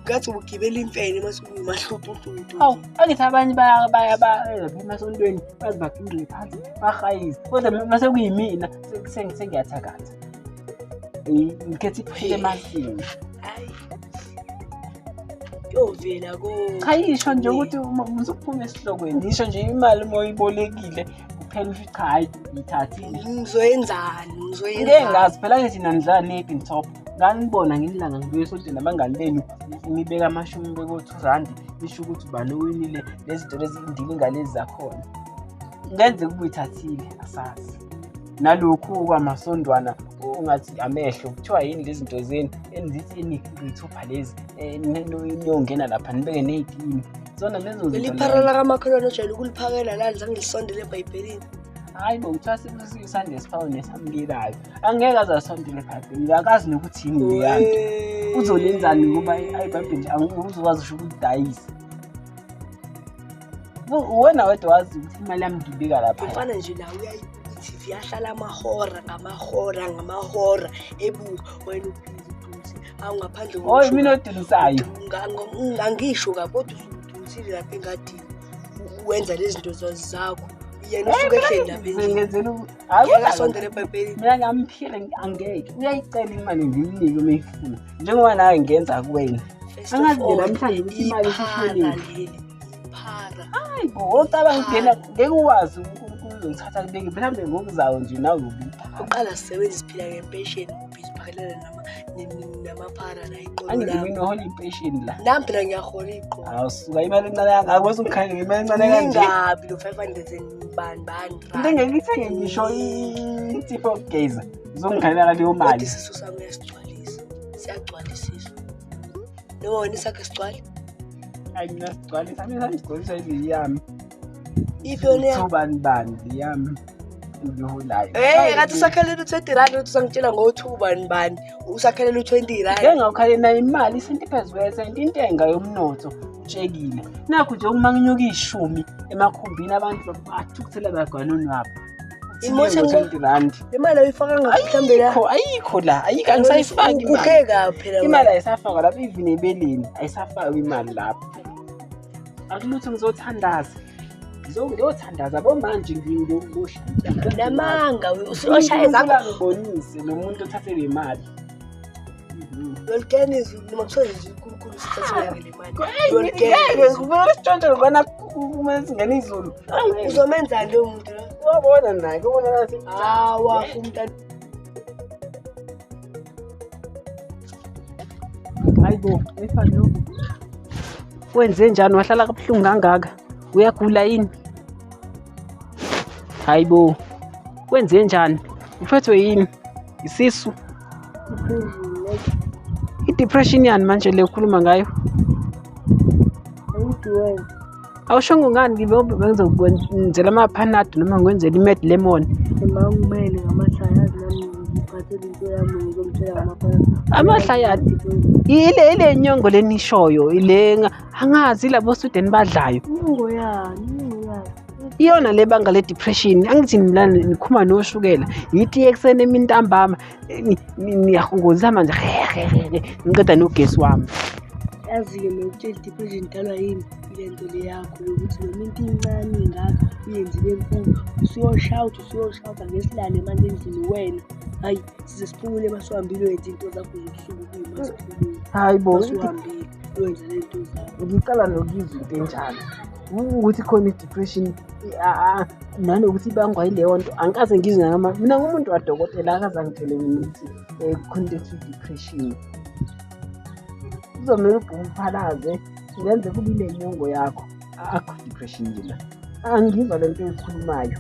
Speaker 3: Ngathi ubugibela imfene mase ubuya mahlutuhlutu.
Speaker 1: Hawu angithi abanye baya emasontweni baze bagingqe phansi bahayize. Kodwa mase kuyimina sengiyathakatha. Ngikhetha iphele emasini.
Speaker 3: Hayi. Yovela ko.
Speaker 1: Cha yisho nje ukuthi usuphuma esihlokweni. Yisho nje imali uma uyibolekile kuphela usho cha hayi ngithathile.
Speaker 3: Ngizoyenzani?
Speaker 1: Ngeke ngazi phela ngithi nandlala nepin top. Nganibona ngelanga ngibuye esontweni nabangani benu nibeka amashumi nibeke o-R2, nisho ukuthi ubani owinile lezi zinto lezi indilinga lezi zakhona. Kungenzeka ukuba uyithathile, asazi. Nalokhu kwamasondwana ungathi amehlo kuthiwa yini lezi zinto zenu enizithi eniyithupha lezi niyongena lapha nibeke ney'tini. Zona lezo zinto.
Speaker 3: Leli phara lakamakhelwane ojwayele ukuliphakela la alizange lisondele ebhayibhelini.
Speaker 1: Hayi bo, kuthiwa sisandla esifana nesamukelayo. Angeke aze asondele ebhayibhelini, akazi nokuthi yini leya nto. Uzolenzani ngoba ibhayibheli nje uzokwazi usho ukulidayisa. Uwena wedwa wazi ukuthi imali yami ngibika lapha.
Speaker 3: Umfana nje nawe uyayibuka i-TV yahlala amahora ngamahora ngamahora ebuka wena ubhizi udusi awu ngaphandle
Speaker 1: Oy mina odulisayo.
Speaker 3: Angisho kabi kodwa usudusile lapha engadini wenza lezi zinto zakho. Yena usuke ehleli lapha endlini.
Speaker 1: Ngenzela hayi
Speaker 3: Ngeke asondele ebhayibhelini.
Speaker 1: Mina ngamphila angeke. Uyayicela imali ngimnike uma eyifuna. Njengoba nawe ngenza kuwena. Angazi nje namhlanje ukuthi imali
Speaker 3: iphara leli. Iphara.
Speaker 1: Hayi bo, ocabanga ngena ngeke uwazi uNkulunkulu uzongithatha kubeke mhlawumbe ngokuzayo nje nawe ubipha.
Speaker 3: Uqala sisebenza siphila ngempesheni ubhizi phakelana namaphara la iqolo
Speaker 1: Angithi
Speaker 3: lami.
Speaker 1: mina uhola impesheni la.
Speaker 3: Nami phela ngiyahola iqolo.
Speaker 1: Awusuka imali encane kangaka bese ungikhangela imali encane kanje.
Speaker 3: Ingabi lo 500 and bani bani
Speaker 1: Into
Speaker 3: rand.
Speaker 1: engeke ithenge ngisho insipho yokugeza. Uzongikhalela ngaleyo
Speaker 3: Kodwa
Speaker 1: mali.
Speaker 3: isisu sami uyasigcwalisa. Siyagcwala isisu. Noma wena isakhe sigcwale.
Speaker 1: Hayi mina sigcwalisa, mina sami sigcwalisa ile yami.
Speaker 3: Iphi yona yakho?
Speaker 1: Ubani bani yami ngiholayo.
Speaker 3: Eh, ngathi usakhalela u-20 rand uthi usangitshela ngo-2 bani bani. Usakhalela u-20 rand.
Speaker 1: Ngeke ngawukhalela nayo imali isenti phezu kwesenti intenga yomnotho utshekile. Nakho nje uma nginyuka ishumi emakhumbini abantu bathukuthela bagwanoni wabo.
Speaker 3: Imoto
Speaker 1: ngo-20 rand.
Speaker 3: Le mali oyifaka ngaphi mhlambe la?
Speaker 1: Ayikho, ayikho la, ayikho angisayifaki imali.
Speaker 3: Ukukhe kabi phela.
Speaker 1: Imali ayisafakwa lapho even ebeleni ayisafakwa imali lapho. Akulutho ngizothandaza. Ngiyothandaza bo manje ngiyoshintsha.
Speaker 3: Namanga usuyoshaya zakho.
Speaker 1: Ngibonise lo muntu othathe le mali.
Speaker 3: Yolkena izulu noma kuthiwa nje uNkulunkulu sithathe le mali.
Speaker 1: Ngeke
Speaker 3: Yolkena izulu.
Speaker 1: ngibona isitshontsho ngibona kumele singene izulu.
Speaker 3: Uzomenzani lo muntu lo?
Speaker 1: Wabona naye kubona ngathi
Speaker 3: Hawa umntana.
Speaker 1: Hayibo, efana wenze njani wahlala kabuhlungu kangaka? Uyagula yini? Hayibo, wenze njani? Uphethwe yini? Isisu? I-depression yani manje le ukhuluma ngayo? Awushongo ngani ngibe bengizokwenzela amaphanado noma ngikwenzele i-med lemon.
Speaker 3: Ngumele ngamahlaya yazi nami ngiphathele into yami ngizomtshela ngamaphara.
Speaker 1: Amahlaya ile nyongo lenishoyo ile angazi labo student badlayo.
Speaker 3: Inyongo yani, inyongo yani.
Speaker 1: Iyona le banga le depression angithi mina nikhuma noshukela yithi ekuseni emini ntambama niyahunguzisa manje ngiqeda nogesi wami.
Speaker 3: Yazi-ke mina ukutshela i-depression idalwa yini ile nto le yakho yokuthi noma into incane ingaka uyenze ibe nkulu usuyoshawutha usuyoshawutha ngesilale manje endlini wena. Hhayi size siphumule masuhambile uyenze into zakho zobusuku kuyima siphumule.
Speaker 1: Hayi bo,
Speaker 3: Masuhambile uyenze le nto zakho.
Speaker 1: ngiqala nokuzwa into enjalo ukuthi khona i-depression nanokuthi ibangwa yileyo nto angikaze ngizwe ngama mina ngumuntu wadokotela akaze angitshele mina ukuthi kukhona into ethiwa i-depression. Kuzomele ugqume uphalaze ngenze kube ile nyongo yakho. Akho depression nje la. Angizwa le nto oyikhulumayo.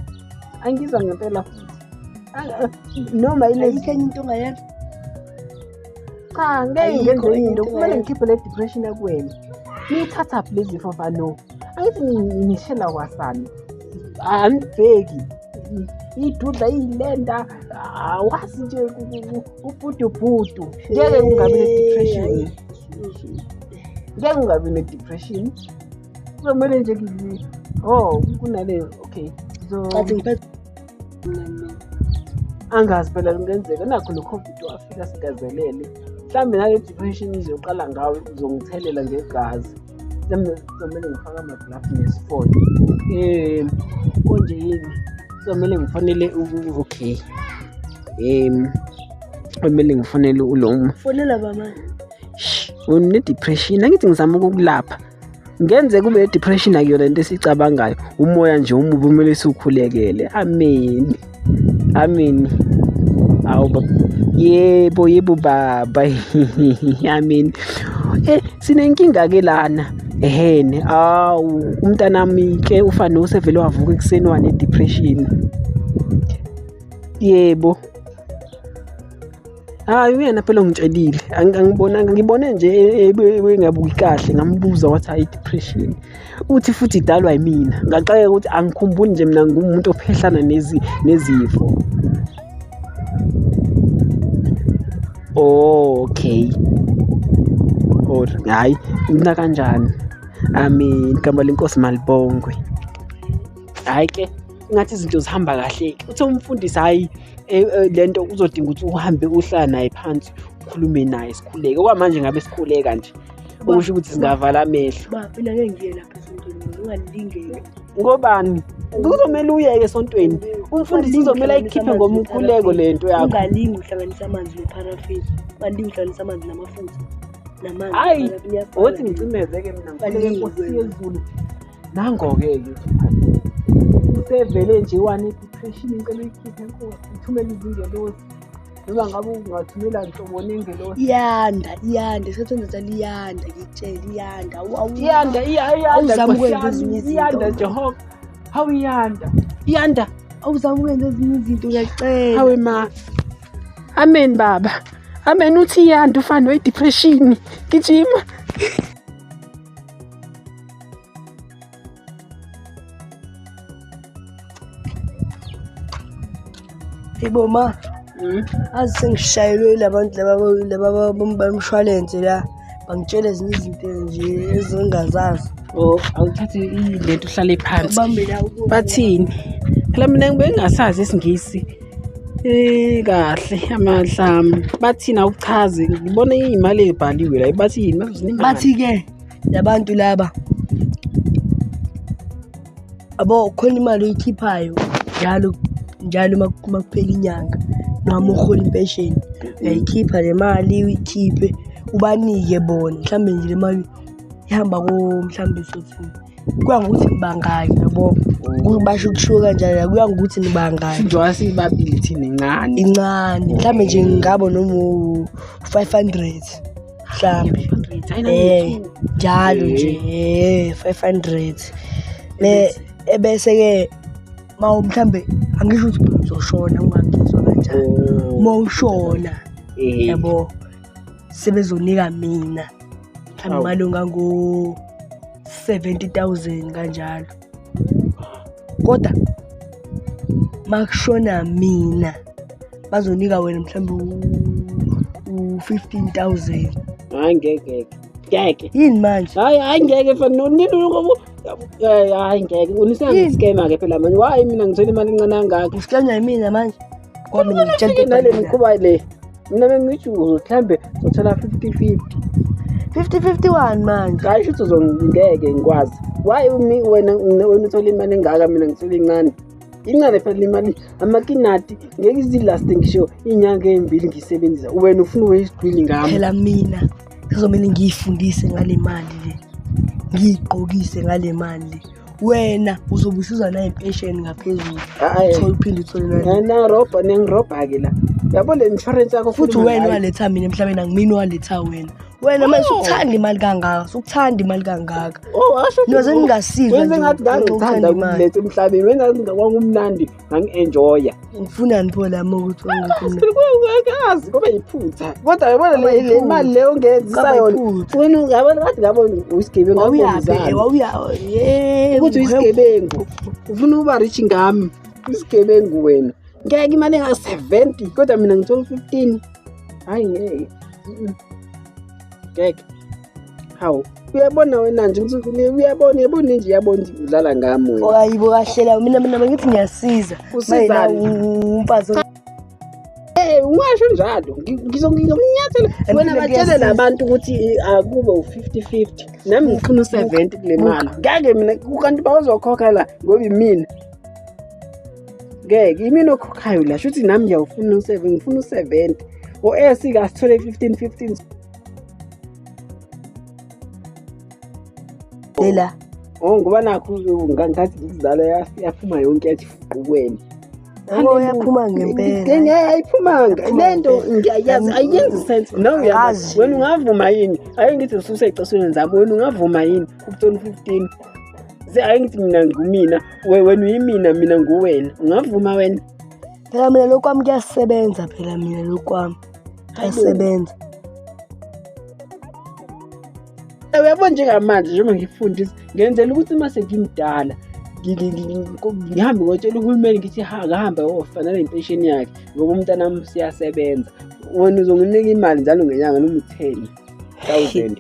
Speaker 1: Angizwa ngempela futhi. Noma ile
Speaker 3: Ayikho enye into ongayenza?
Speaker 1: Cha, ngeke
Speaker 3: Ayikho
Speaker 1: ngenze
Speaker 3: enye
Speaker 1: into.
Speaker 3: into
Speaker 1: Kumele
Speaker 3: ongayenza.
Speaker 1: ngikhiphe le depression ekuwena. Niyithathaphi lezi zifo fano? Angithi nishela kwasani. Anibheki. Idudla iyilenda awazi nje ubhudubhudu. Ngeke ungabi ne-depression. Ngeke ungabi ne-depression. Kuzomele nje oh kunale okay. So
Speaker 3: Cathi ngiphethe mina mina.
Speaker 1: angazi phela kungenzeka nakho no-COVID wafika sigazelele. Mhlawumbe nale depression izoqala ngawe uzongithelela ngegazi. Mhlawumbe kuzomele ngifake ama-gloves nesifonyo. Konje yini? Kuzomele ngifonele okay. Kumele ngifonele ulo
Speaker 3: Fonela baba.
Speaker 1: une-depression angithi ngizama ukukulapha. Ngenze kube ne-depression akuyona into esicabangayo. Umoya nje omubi kumele siwukhulekele. Amen. Amen. Awu baba. Yebo yebo baba. Amen. Sinenkinga ke lana. Ehene, awu umntanami ke ufana osevele wavuka ekuseni wane depression. Yebo. Hayi uyena phela ungitshelile. Angibonanga ngibone nje engabuki kahle ngambuza wathi hayi depression. Uthi futhi idalwa yimina. Ngaxakeka ukuthi angikhumbuli nje mina ngumuntu ophehlana nezifo. Oh, okay. Or hayi mina kanjani? Amen. Igama lenkosi malibongwe. Hayi ke ngathi izinto zihamba kahle. Uthe umfundisi hayi lento uzodinga ukuthi uhambe uhlala naye phansi ukhulume naye sikhuleke. Okwamanje ngabe sikhuleka nje. Okusho ukuthi singavala amehlo.
Speaker 3: Ba mina ngeke ngiye lapha esontweni, ungalingeki.
Speaker 1: Ngobani? Kuzomela uyeke esontweni. Umfundisi uzomela ayikhiphe ngomkhuleko lento yakho.
Speaker 3: Ungalingi uhlanganisa amanzi neparafini. Ungalingi uhlanganisa amanzi namafutha. Namanzi.
Speaker 1: Hayi, othi ngicimeze-ke mina ngikhuleke Nkosi yezulu. Nango-ke ke usevele nje wane depression ngicela uyikhiphe Nkosi, ithumele izingelosi. Noma ngabe ungathumela nhlobo nengelosi.
Speaker 3: Iyanda, iyanda, isikhathi sendoda liyanda, ngikutshela iyanda.
Speaker 1: Iyanda, iyanda,
Speaker 3: Awuzame ukwenza ezinye izinto.
Speaker 1: Iyanda Jehova. Hawu iyanda. Iyanda.
Speaker 3: Awuzame ukwenza ezinye izinto ngiyacela.
Speaker 1: Hawe ma. Amen baba. Amen uthi iyanda ufana we-depression. Gijima.
Speaker 3: Yebo ma. Azi sengishayelwe labantu laba bamshwalense la. Bangitshela ezinye izinto nje ezingazazi.
Speaker 1: Oh, awuthathe lento uhlale phansi.
Speaker 3: Bambe la ukuba.
Speaker 1: Bathini? Phela mina ngibe ngingasazi isiNgisi. Kahle amahlamu. Bathini awuchaze ngibona imali ebhaliwe la. Bathi yini? Bathi
Speaker 3: Bathi ke labantu laba abo khona imali oyikhiphayo njalo njalo makuphela inyanga noma uhola impesheni uyayikhipha le mali uyikhiphe ubanike bona mhlambe nje le mali ihamba ko mhlambe sothini kuya ngokuthi nibangaki yabo basho kushiwo kanjalo kuya ngokuthi nibangaki
Speaker 1: njengoba sibabili thina incane.
Speaker 3: Incane mhlambe nje ngabo noma u-500 mhlambe njalo nje 500 ebese ke ma mhlambe angisho ukuthi uzoshona ungangizwa kanjani uma ushona yabo sebezonika mina mhlambe imali ongango 70,000 kanjalo kodwa makushona mina bazonika wena mhlambe u-15,000.
Speaker 1: Hayi ngeke ngeke
Speaker 3: yini manje?
Speaker 1: Hayi ngeke fana nini hayi ngeke unisangikema ke phela manje. Why mina ngithola imali encane kangaka?
Speaker 3: Usikanywa yimina manje ngoba mina ngitshela
Speaker 1: nale mikhuba le. Mina bengithi mhlambe uzothola 50-50.
Speaker 3: 50-51 manje.
Speaker 1: Hayi shuthi uzongeke ngikwazi. Why wena uthola imali engaka mina ngithola incane? Incane phela imali amakinati ngeke izilaste ngisho inyanga ezimbili ngisebenzisa. Wena ufuna uyisigqili ngami.
Speaker 3: Phela mina kuzomele ngiyifundise ngale mali le. Ngiyigqokise ngale mali le. Wena uzobe usuza nayo impesheni ngaphezulu. Uthole uphinde uthole nayo.
Speaker 1: Nangirobha nengirobha ke la. Yabo le insurance yakho
Speaker 3: futhi wena waletha mina emhlabeni angimini waletha wena. Wena manje usukuthanda imali kangaka, usukuthanda imali kangaka.
Speaker 1: Oh, asho
Speaker 3: noze ngingasizwa.
Speaker 1: Wenze ngathi ngangithanda ukuletha emhlabeni, wenza ngathi kwakumnandi, ngangi-enjoya.
Speaker 3: Ngifunani pho lami ukuthi
Speaker 1: ungekazi ngoba iphutha. Kodwa yabona le mali leyo ongenzisa yona. Wena ungabona ngathi ngabona uyisigebengu
Speaker 3: ngabona. Wawuya
Speaker 1: ukuthi uyisigebengu. Ufuna ukuba rich ngami. Uyisigebengu wena. Ngeke imali enga 70 kodwa mina ngithola 15. Hayi ngeke. Ngeke. Hawu, uyabona wena nje ukuthi uyabona yabona nje uyabona ukuthi udlala ngami wena.
Speaker 3: Hayibo kahlela mina ngithi ngiyasiza.
Speaker 1: Usizani?
Speaker 3: Umfazi.
Speaker 1: Ungasho njalo. Ngizonginyathela. Wena batshele labantu ukuthi akube u50-50. Nami ngifuna u70 kule mali. Ngeke mina kanti bazokhokha la ngoba imina. Ngeke imina okhokhayo la shuthi nami ngiyawufuna u7 ngifuna u70. O-esika sithole 15-15.
Speaker 3: Lela.
Speaker 1: Oh ngoba nakho ngangithatha izalo yaphuma yonke yathi fuqukweni.
Speaker 3: Oh, yaphuma ngempela.
Speaker 1: Ngeke ayiphumanga. Lento ngiyayazi ayenzi sense. No uyazi. Wena ungavuma yini? Ayi ngithi ususe ecasweni zami. Wena ungavuma yini ukuthola 15? Se ayi ngithi mina ngumina, wena uyimina, mina nguwena. Ungavuma wena?
Speaker 3: Phela mina lokwami kuyasebenza phela mina lokwami. Kuyasebenza.
Speaker 1: Uyabona njengamanje njengoba ngifundisa ngenzela ukuthi uma sengimdala ngihambe ngotshela uhulumeni ngithi akahambe ofanele impesheni yakhe ngoba umntanami siyasebenza. Wena uzonginika imali njalo ngenyanga noma u-10,000.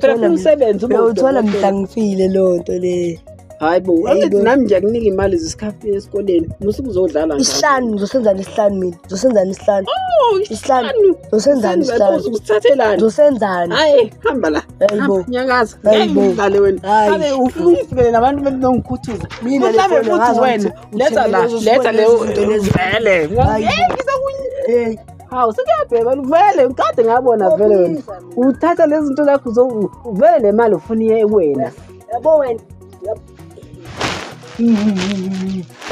Speaker 1: Phela funa usebenze
Speaker 3: uma uthola mhla ngifile leyo nto le.
Speaker 1: Hayi bo, angithi nami ngiyakunika imali zesikhafu esikoleni. Musuku uzodlala
Speaker 3: ngazo. Isihlanu ngizosenzani isihlanu mina? Ngizosenzani isihlanu?
Speaker 1: Oh, isihlanu.
Speaker 3: Ngizosenzani isihlanu?
Speaker 1: Uzosithathelani?
Speaker 3: Ngizosenzani?
Speaker 1: Hayi, hamba la.
Speaker 3: Hayibo.
Speaker 1: Nyakaza. Ngidlale wena. Habe ufuna ungifikele nabantu benongikhuthuza.
Speaker 3: Mina
Speaker 1: le futhi wena. Letha la, letha leyo vele. Hey, hawu sekuyabheba vele ngikade ngabona vele wena. Uthatha lezi zinto zakho uvele le mali ufuna iye kuwena.
Speaker 3: Yabo wena.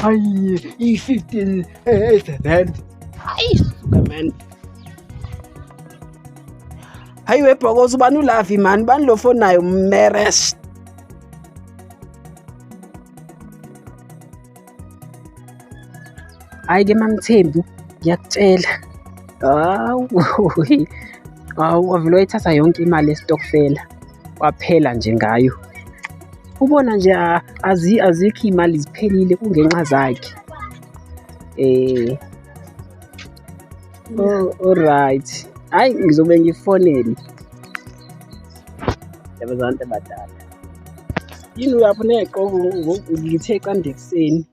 Speaker 1: Hayi, i-15 rand. Hayi, suka man. Hayi webhokoso ubani ulavi man, bani lo fonayo meres. Hayi ke mamthembu, ngiyakutshela. Hawu, hawu wavele wayithatha yonke imali yesitokfela. Waphela nje ngayo. Ubona nje azikho imali ziphelile kungenxa zakhe. Oh, alright. Hayi ngizobe ngifonele. Ndaba zabantu abadala. Yini uyapho negqoko ngithe iqanda ekuseni.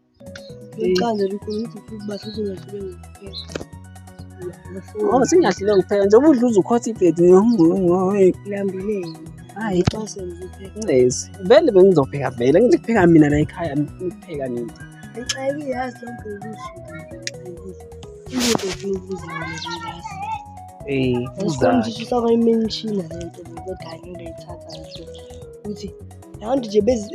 Speaker 3: Iqanda likhulu ukuthi futhi basebenza ukupheka.
Speaker 1: Oh, singahlile ngipheka nje ubudla uzukhotha ibhedi
Speaker 3: ngilambile.
Speaker 1: Hayi, yes. Vele bengizopheka vele ngizopheka mina la ekhaya ngipheka nini.
Speaker 3: Ngixakile yazi lonke usuku. Izinto zokubuza yazi.
Speaker 1: Buza.
Speaker 3: Usaka imention lento kodwa ngiyayithatha nje. Uthi labantu nje bezi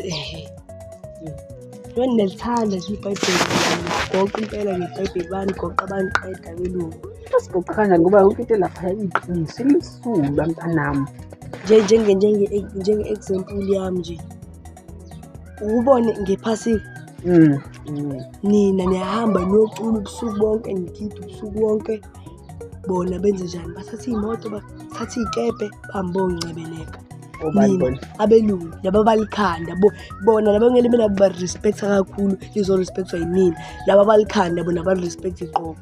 Speaker 3: nalithanda nje iBhayibheli goqa impela ngeBhayibheli banigoqa baniqeda belungu.
Speaker 1: Basigoqa kanjani ngoba yonke into lapha iqiniso ilisuka mntanami.
Speaker 3: Njenge example yami nje. Ubone ngephasika. Nina niyahamba niyocula ubusuku bonke nigida ubusuku bonke. Bona benze njani? Bathatha iy'moto bathatha iy'kebhe bahambe boncebeleka. Abelungu laba balikhanda bona laba ngeke mina ba-respect-a kakhulu lizo-respect-wa yinina. Laba balikhanda bona ba-respect iqobo.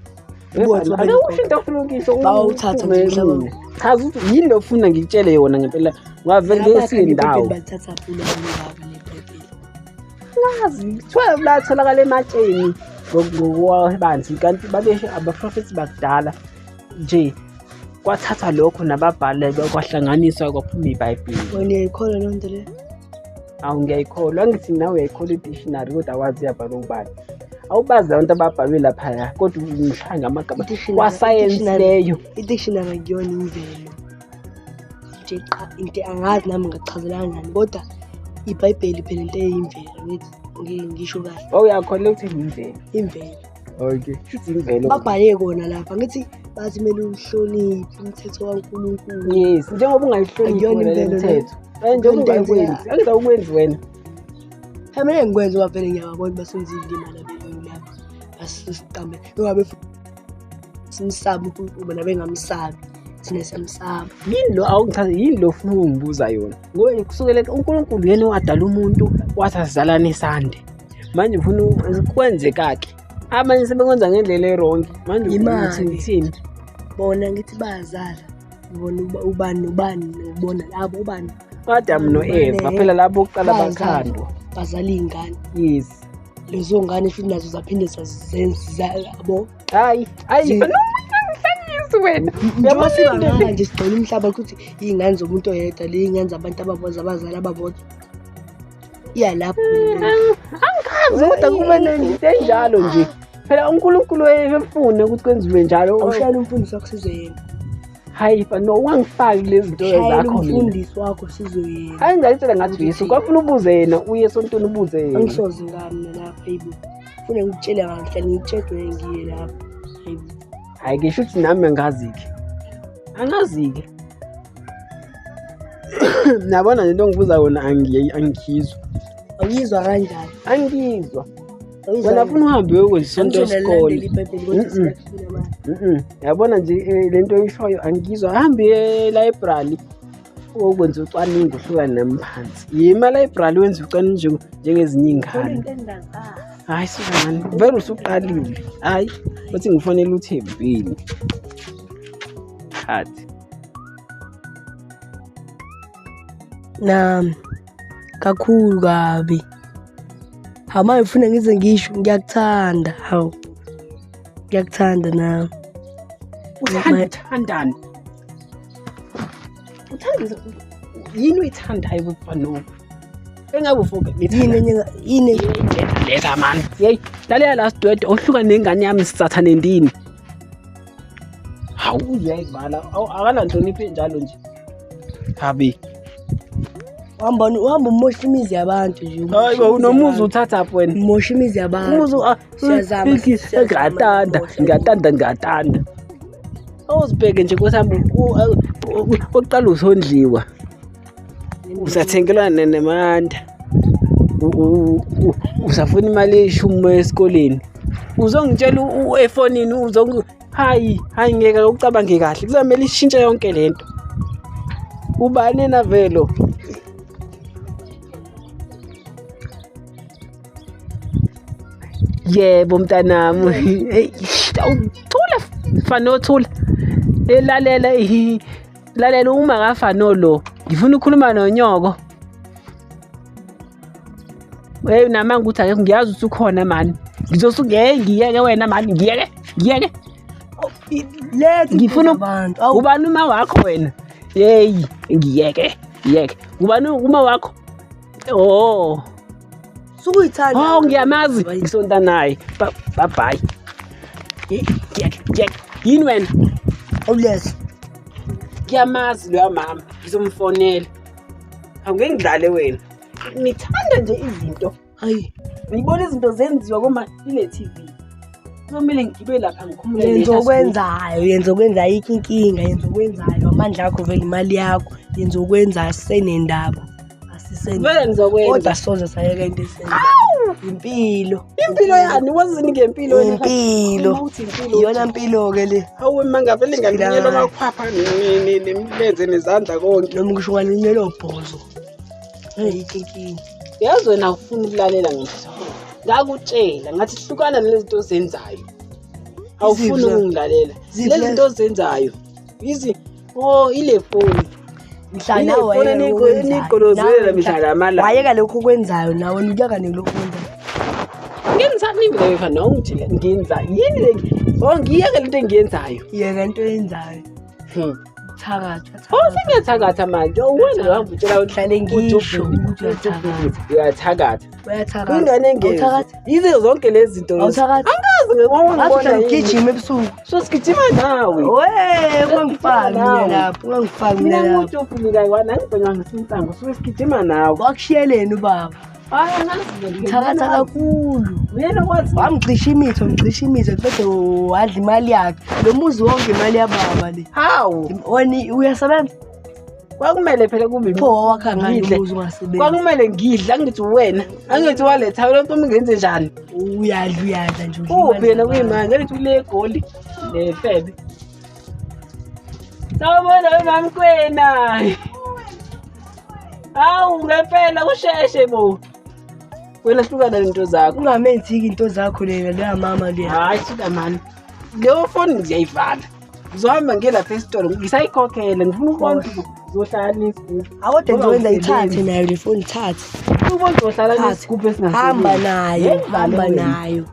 Speaker 1: Awusho into ofuna ukuyisho
Speaker 3: bawuthatha nje umhlaba.
Speaker 1: Chaza ukuthi yini lo ufuna ngikutshele yona ngempela ngavele ngesindawo.
Speaker 3: Balithatha phula ngabo leBhayibheli.
Speaker 1: Ngazi kuthiwa latholakala ematsheni ngokwabanzi kanti babesho abaprofethi bakudala nje kwathathwa lokho nababhali kwahlanganiswa kwaphuma iBhayibheli.
Speaker 3: Wena uyayikholwa leyo nto leyo?
Speaker 1: Awu ngiyayikholwa, angithi nawe uyayikholwa i-dictionary kodwa awazi iyabhalwa ubani. Awubazi abantu ababhalwe laphaya kodwa ngishaya ngamagama kwasayensi leyo.
Speaker 3: I-dictionary akuyona imvelo. Nje qha into angazi nami ngachazela kanjani kodwa iBhayibheli phela into eyimvelo ngithi ngisho kahle.
Speaker 1: Oh uyakholwa ukuthi imvelo.
Speaker 3: Imvelo.
Speaker 1: Okay, shuthi imvelo.
Speaker 3: Babhale kona lapha ngithi bathi kumele uhloniphe umthetho kaNkulunkulu.
Speaker 1: Yes, njengoba ungayihloniphi wena umthetho. Njengoba ungayikwenzi, angizawukwenzi wena.
Speaker 3: Mina ngikwenza ngoba vele ngiyababona basenzile imali abelungu lapha. Basisiqambe. Ngoba simsaba uNkulunkulu bona bengamsabi. Thina siyamsaba.
Speaker 1: Yini lo awungichaze yini lo ufuna ukungibuza yona? Ngoba kusukela uNkulunkulu yena owadala umuntu wathi asizalane isande. Manje ufuna kwenzeka-ke. Abanye sebekwenza ngendlela erongi. Manje uthi ngithini?
Speaker 3: Bona ngithi bayazala. Ubona ubani nobani ubona labo ubani.
Speaker 1: Adam no-Eva phela labo kuqala bakhandwa.
Speaker 3: Bazala iy'ngane.
Speaker 1: Yes.
Speaker 3: Lezo ngane futhi nazo zaphinde zazenza yabo.
Speaker 1: Hayi, hayi ngihlanyisi wena.
Speaker 3: Njengoba sibangaka nje sigcwele umhlaba ukuthi iy'ngane zomuntu oyedwa le iy'ngane zabantu ababodwa abazali ababodwa. Iya lapho.
Speaker 1: Angikazi kodwa kube nento enjalo nje. Phela uNkulunkulu wayefuna ukuthi kwenziwe njalo.
Speaker 3: Awushayela umfundisi wakho sizwe yena.
Speaker 1: Hayi no wangifaki lezi zinto zakho mina.
Speaker 3: Umfundisi wakho sizwe yena.
Speaker 1: Hayi ngiyakutshela ngathi Jesu kwafuna ubuze yena uye esontweni ubuze yena.
Speaker 3: Angisoze ngami lapha eyibo. Ufuna ngikutshele kahle ngitshedwe ngiye lapho.
Speaker 1: Hayi ke shuthi nami angazi-ke. Angazi-ke. Nabona nje into ongibuza yona angiyizwa.
Speaker 3: Awuyizwa kanjani?
Speaker 1: Angiyizwa. Wena funa uhambe uyokwenza isonto esikole. Yabona nje lento oyishoyo angiyizwa. Hambe e-library okwenza ucwaningo uhlukane nami phansi. Yima e-library wenze ucwaningo njengezinye iy'ngane. Hayi suka mani, vele usuqalile. Hayi, uthi ngifonele uThembile. Khathi.
Speaker 3: Nami kakhulu kabi. Hawu manje ufuna ngize ngisho ngiyakuthanda. Hawu. Ngiyakuthanda nami.
Speaker 1: Uthandani? Uthanda yini oyithandayo kubafana? Engabe ufuka
Speaker 3: yini
Speaker 1: letha mani. Hey, lalela la sidwede ohluka nengane yami sisathane ndini. Hawu uyayivala, akananhlonipho njalo nje. Habi.
Speaker 3: Uhamba umosha imizi yabantu nje.
Speaker 1: Hayi bo unomuzi uthatha phi wena?
Speaker 3: Umosha imizi yabantu.
Speaker 1: Umuzi
Speaker 3: siyazama.
Speaker 1: Ngiyathanda, ngiyathanda, ngiyathanda. Awuzibheke nje nkosi oqala usondliwa. Usathengelwa nemanda. Usafuna imali eyishumi esikoleni. Uzongitshela efonini uzongi hayi, hayi ngeke ucabange kahle. Kuzomela ishintshe yonke lento. Ubani na velo? Yebo mntanami. Hey, thula Fano thula. Elalela lalela uma kaFano lo. Ngifuna ukukhuluma nonyoko. Hey namanga ukuthi akekho ngiyazi ukuthi ukhona mani. Ngizosuke hey ngiyeke wena mani ngiyeke ngiyeke.
Speaker 3: Letha
Speaker 1: ngifuna
Speaker 3: abantu.
Speaker 1: Ubani uma wakho wena? Hey ngiyeke ngiyeke. Ubani uma wakho? Oh.
Speaker 3: Sukuyithanda.
Speaker 1: Oh ngiyamazi ngisonta naye. Bye bye. Ngiyeke ngiyeke. Yini wena?
Speaker 3: Awulethe.
Speaker 1: Ngiyamazi loya mama ngizomfonela. Awungeke ngidlale wena. Ngithanda nje izinto.
Speaker 3: Hayi,
Speaker 1: ngibona izinto zenziwa kuma ile TV. Kuzomele ngibe lapha ngikhumule
Speaker 3: yenza okwenzayo, yenza okwenzayo ayikho inkinga, yenza okwenzayo amandla akho vele imali yakho, yenza okwenzayo sisenendaba. Asisendaba.
Speaker 1: Vele ngizokwenza.
Speaker 3: Kodwa soze sayeka into esiyenzayo. Impilo.
Speaker 1: Impilo yani wazini ngempilo wena?
Speaker 3: Impilo. Iyona mpilo ke le.
Speaker 1: Hawu manga vele ngalunyelwa amakhwapha nemilenze nezandla konke.
Speaker 3: Noma ngisho ngalunyelwa ubhozo. Ayikho inkinga.
Speaker 1: Yazi wena ufuna ukulalela ngisho. Ngakutshela ngathi hlukana nezinto ozenzayo. Awufuni ukungilalela. Lezi zinto ozenzayo. Izi oh ile phone.
Speaker 3: Mhla nawe
Speaker 1: nigolozela mihla lamalanga.
Speaker 3: Wayeka lokho okwenzayo nawe uyaka nelokho okwenzayo.
Speaker 1: Ngenzani mina mfana ungitshela ngenza yini le? Oh ngiyeke lento engiyenzayo.
Speaker 3: Yeka into oyenzayo. Thakatha.
Speaker 1: Oh sengiyathakatha manje. Wena wangitshela
Speaker 3: uhlale ngisho ukuthi
Speaker 1: uyathakatha.
Speaker 3: Uyathakatha.
Speaker 1: Ingane engezi. Yize zonke lezi zinto.
Speaker 3: Awuthakatha.
Speaker 1: Angazi ngewangibona.
Speaker 3: Ugijima ebusuku.
Speaker 1: So sigijima nawe.
Speaker 3: We, ungangifaki mina lapho, ungangifaki mina
Speaker 1: Mina
Speaker 3: lapho.
Speaker 1: ngumuntu ofumikayo wani angibhenywa ngesinsango so sigijima nawe.
Speaker 3: Wakushiyeleni ubaba.
Speaker 1: Hayi angazi.
Speaker 3: Thakatha kakhulu.
Speaker 1: Uyena kwazi.
Speaker 3: Wamcisha imithi, wamcisha imithi qede wadla imali yakhe. Lo muzi wonke imali yababa le.
Speaker 1: Hawu.
Speaker 3: Wena uyasebenza?
Speaker 1: Kwakumele phela kube
Speaker 3: Pho wawakha ngani
Speaker 1: ngidle.
Speaker 3: umuzi ungasebenzi?
Speaker 1: Kwakumele ngidle angithi wena. Angithi waletha lento ngenze njani?
Speaker 3: Uyadla uyadla nje. udla imali
Speaker 1: Uphi yena
Speaker 3: zabantu.
Speaker 1: kuyimanje angithi ule egoli nefebe. Sawubona wemamkwena. Hawu ngempela usheshe bo. Wena hlukana nento zakho.
Speaker 3: Ungamenzi into zakho lena leya mama leya.
Speaker 1: Hayi suka mani. Leyo foni ngiyayivala. Ngizohamba ngiye lapha esitolo ngisayikhokhela ngifuna ukubona ukuthi uzohlala nesigubhu.
Speaker 3: Awode nje wenza ithathe nayo le foni ithathe.
Speaker 1: Ubona uzohlala
Speaker 3: Thathe.
Speaker 1: nesigubhu esingasebenzi.
Speaker 3: Hamba nayo,
Speaker 1: Yenzani
Speaker 3: hamba
Speaker 1: wena?
Speaker 3: nayo.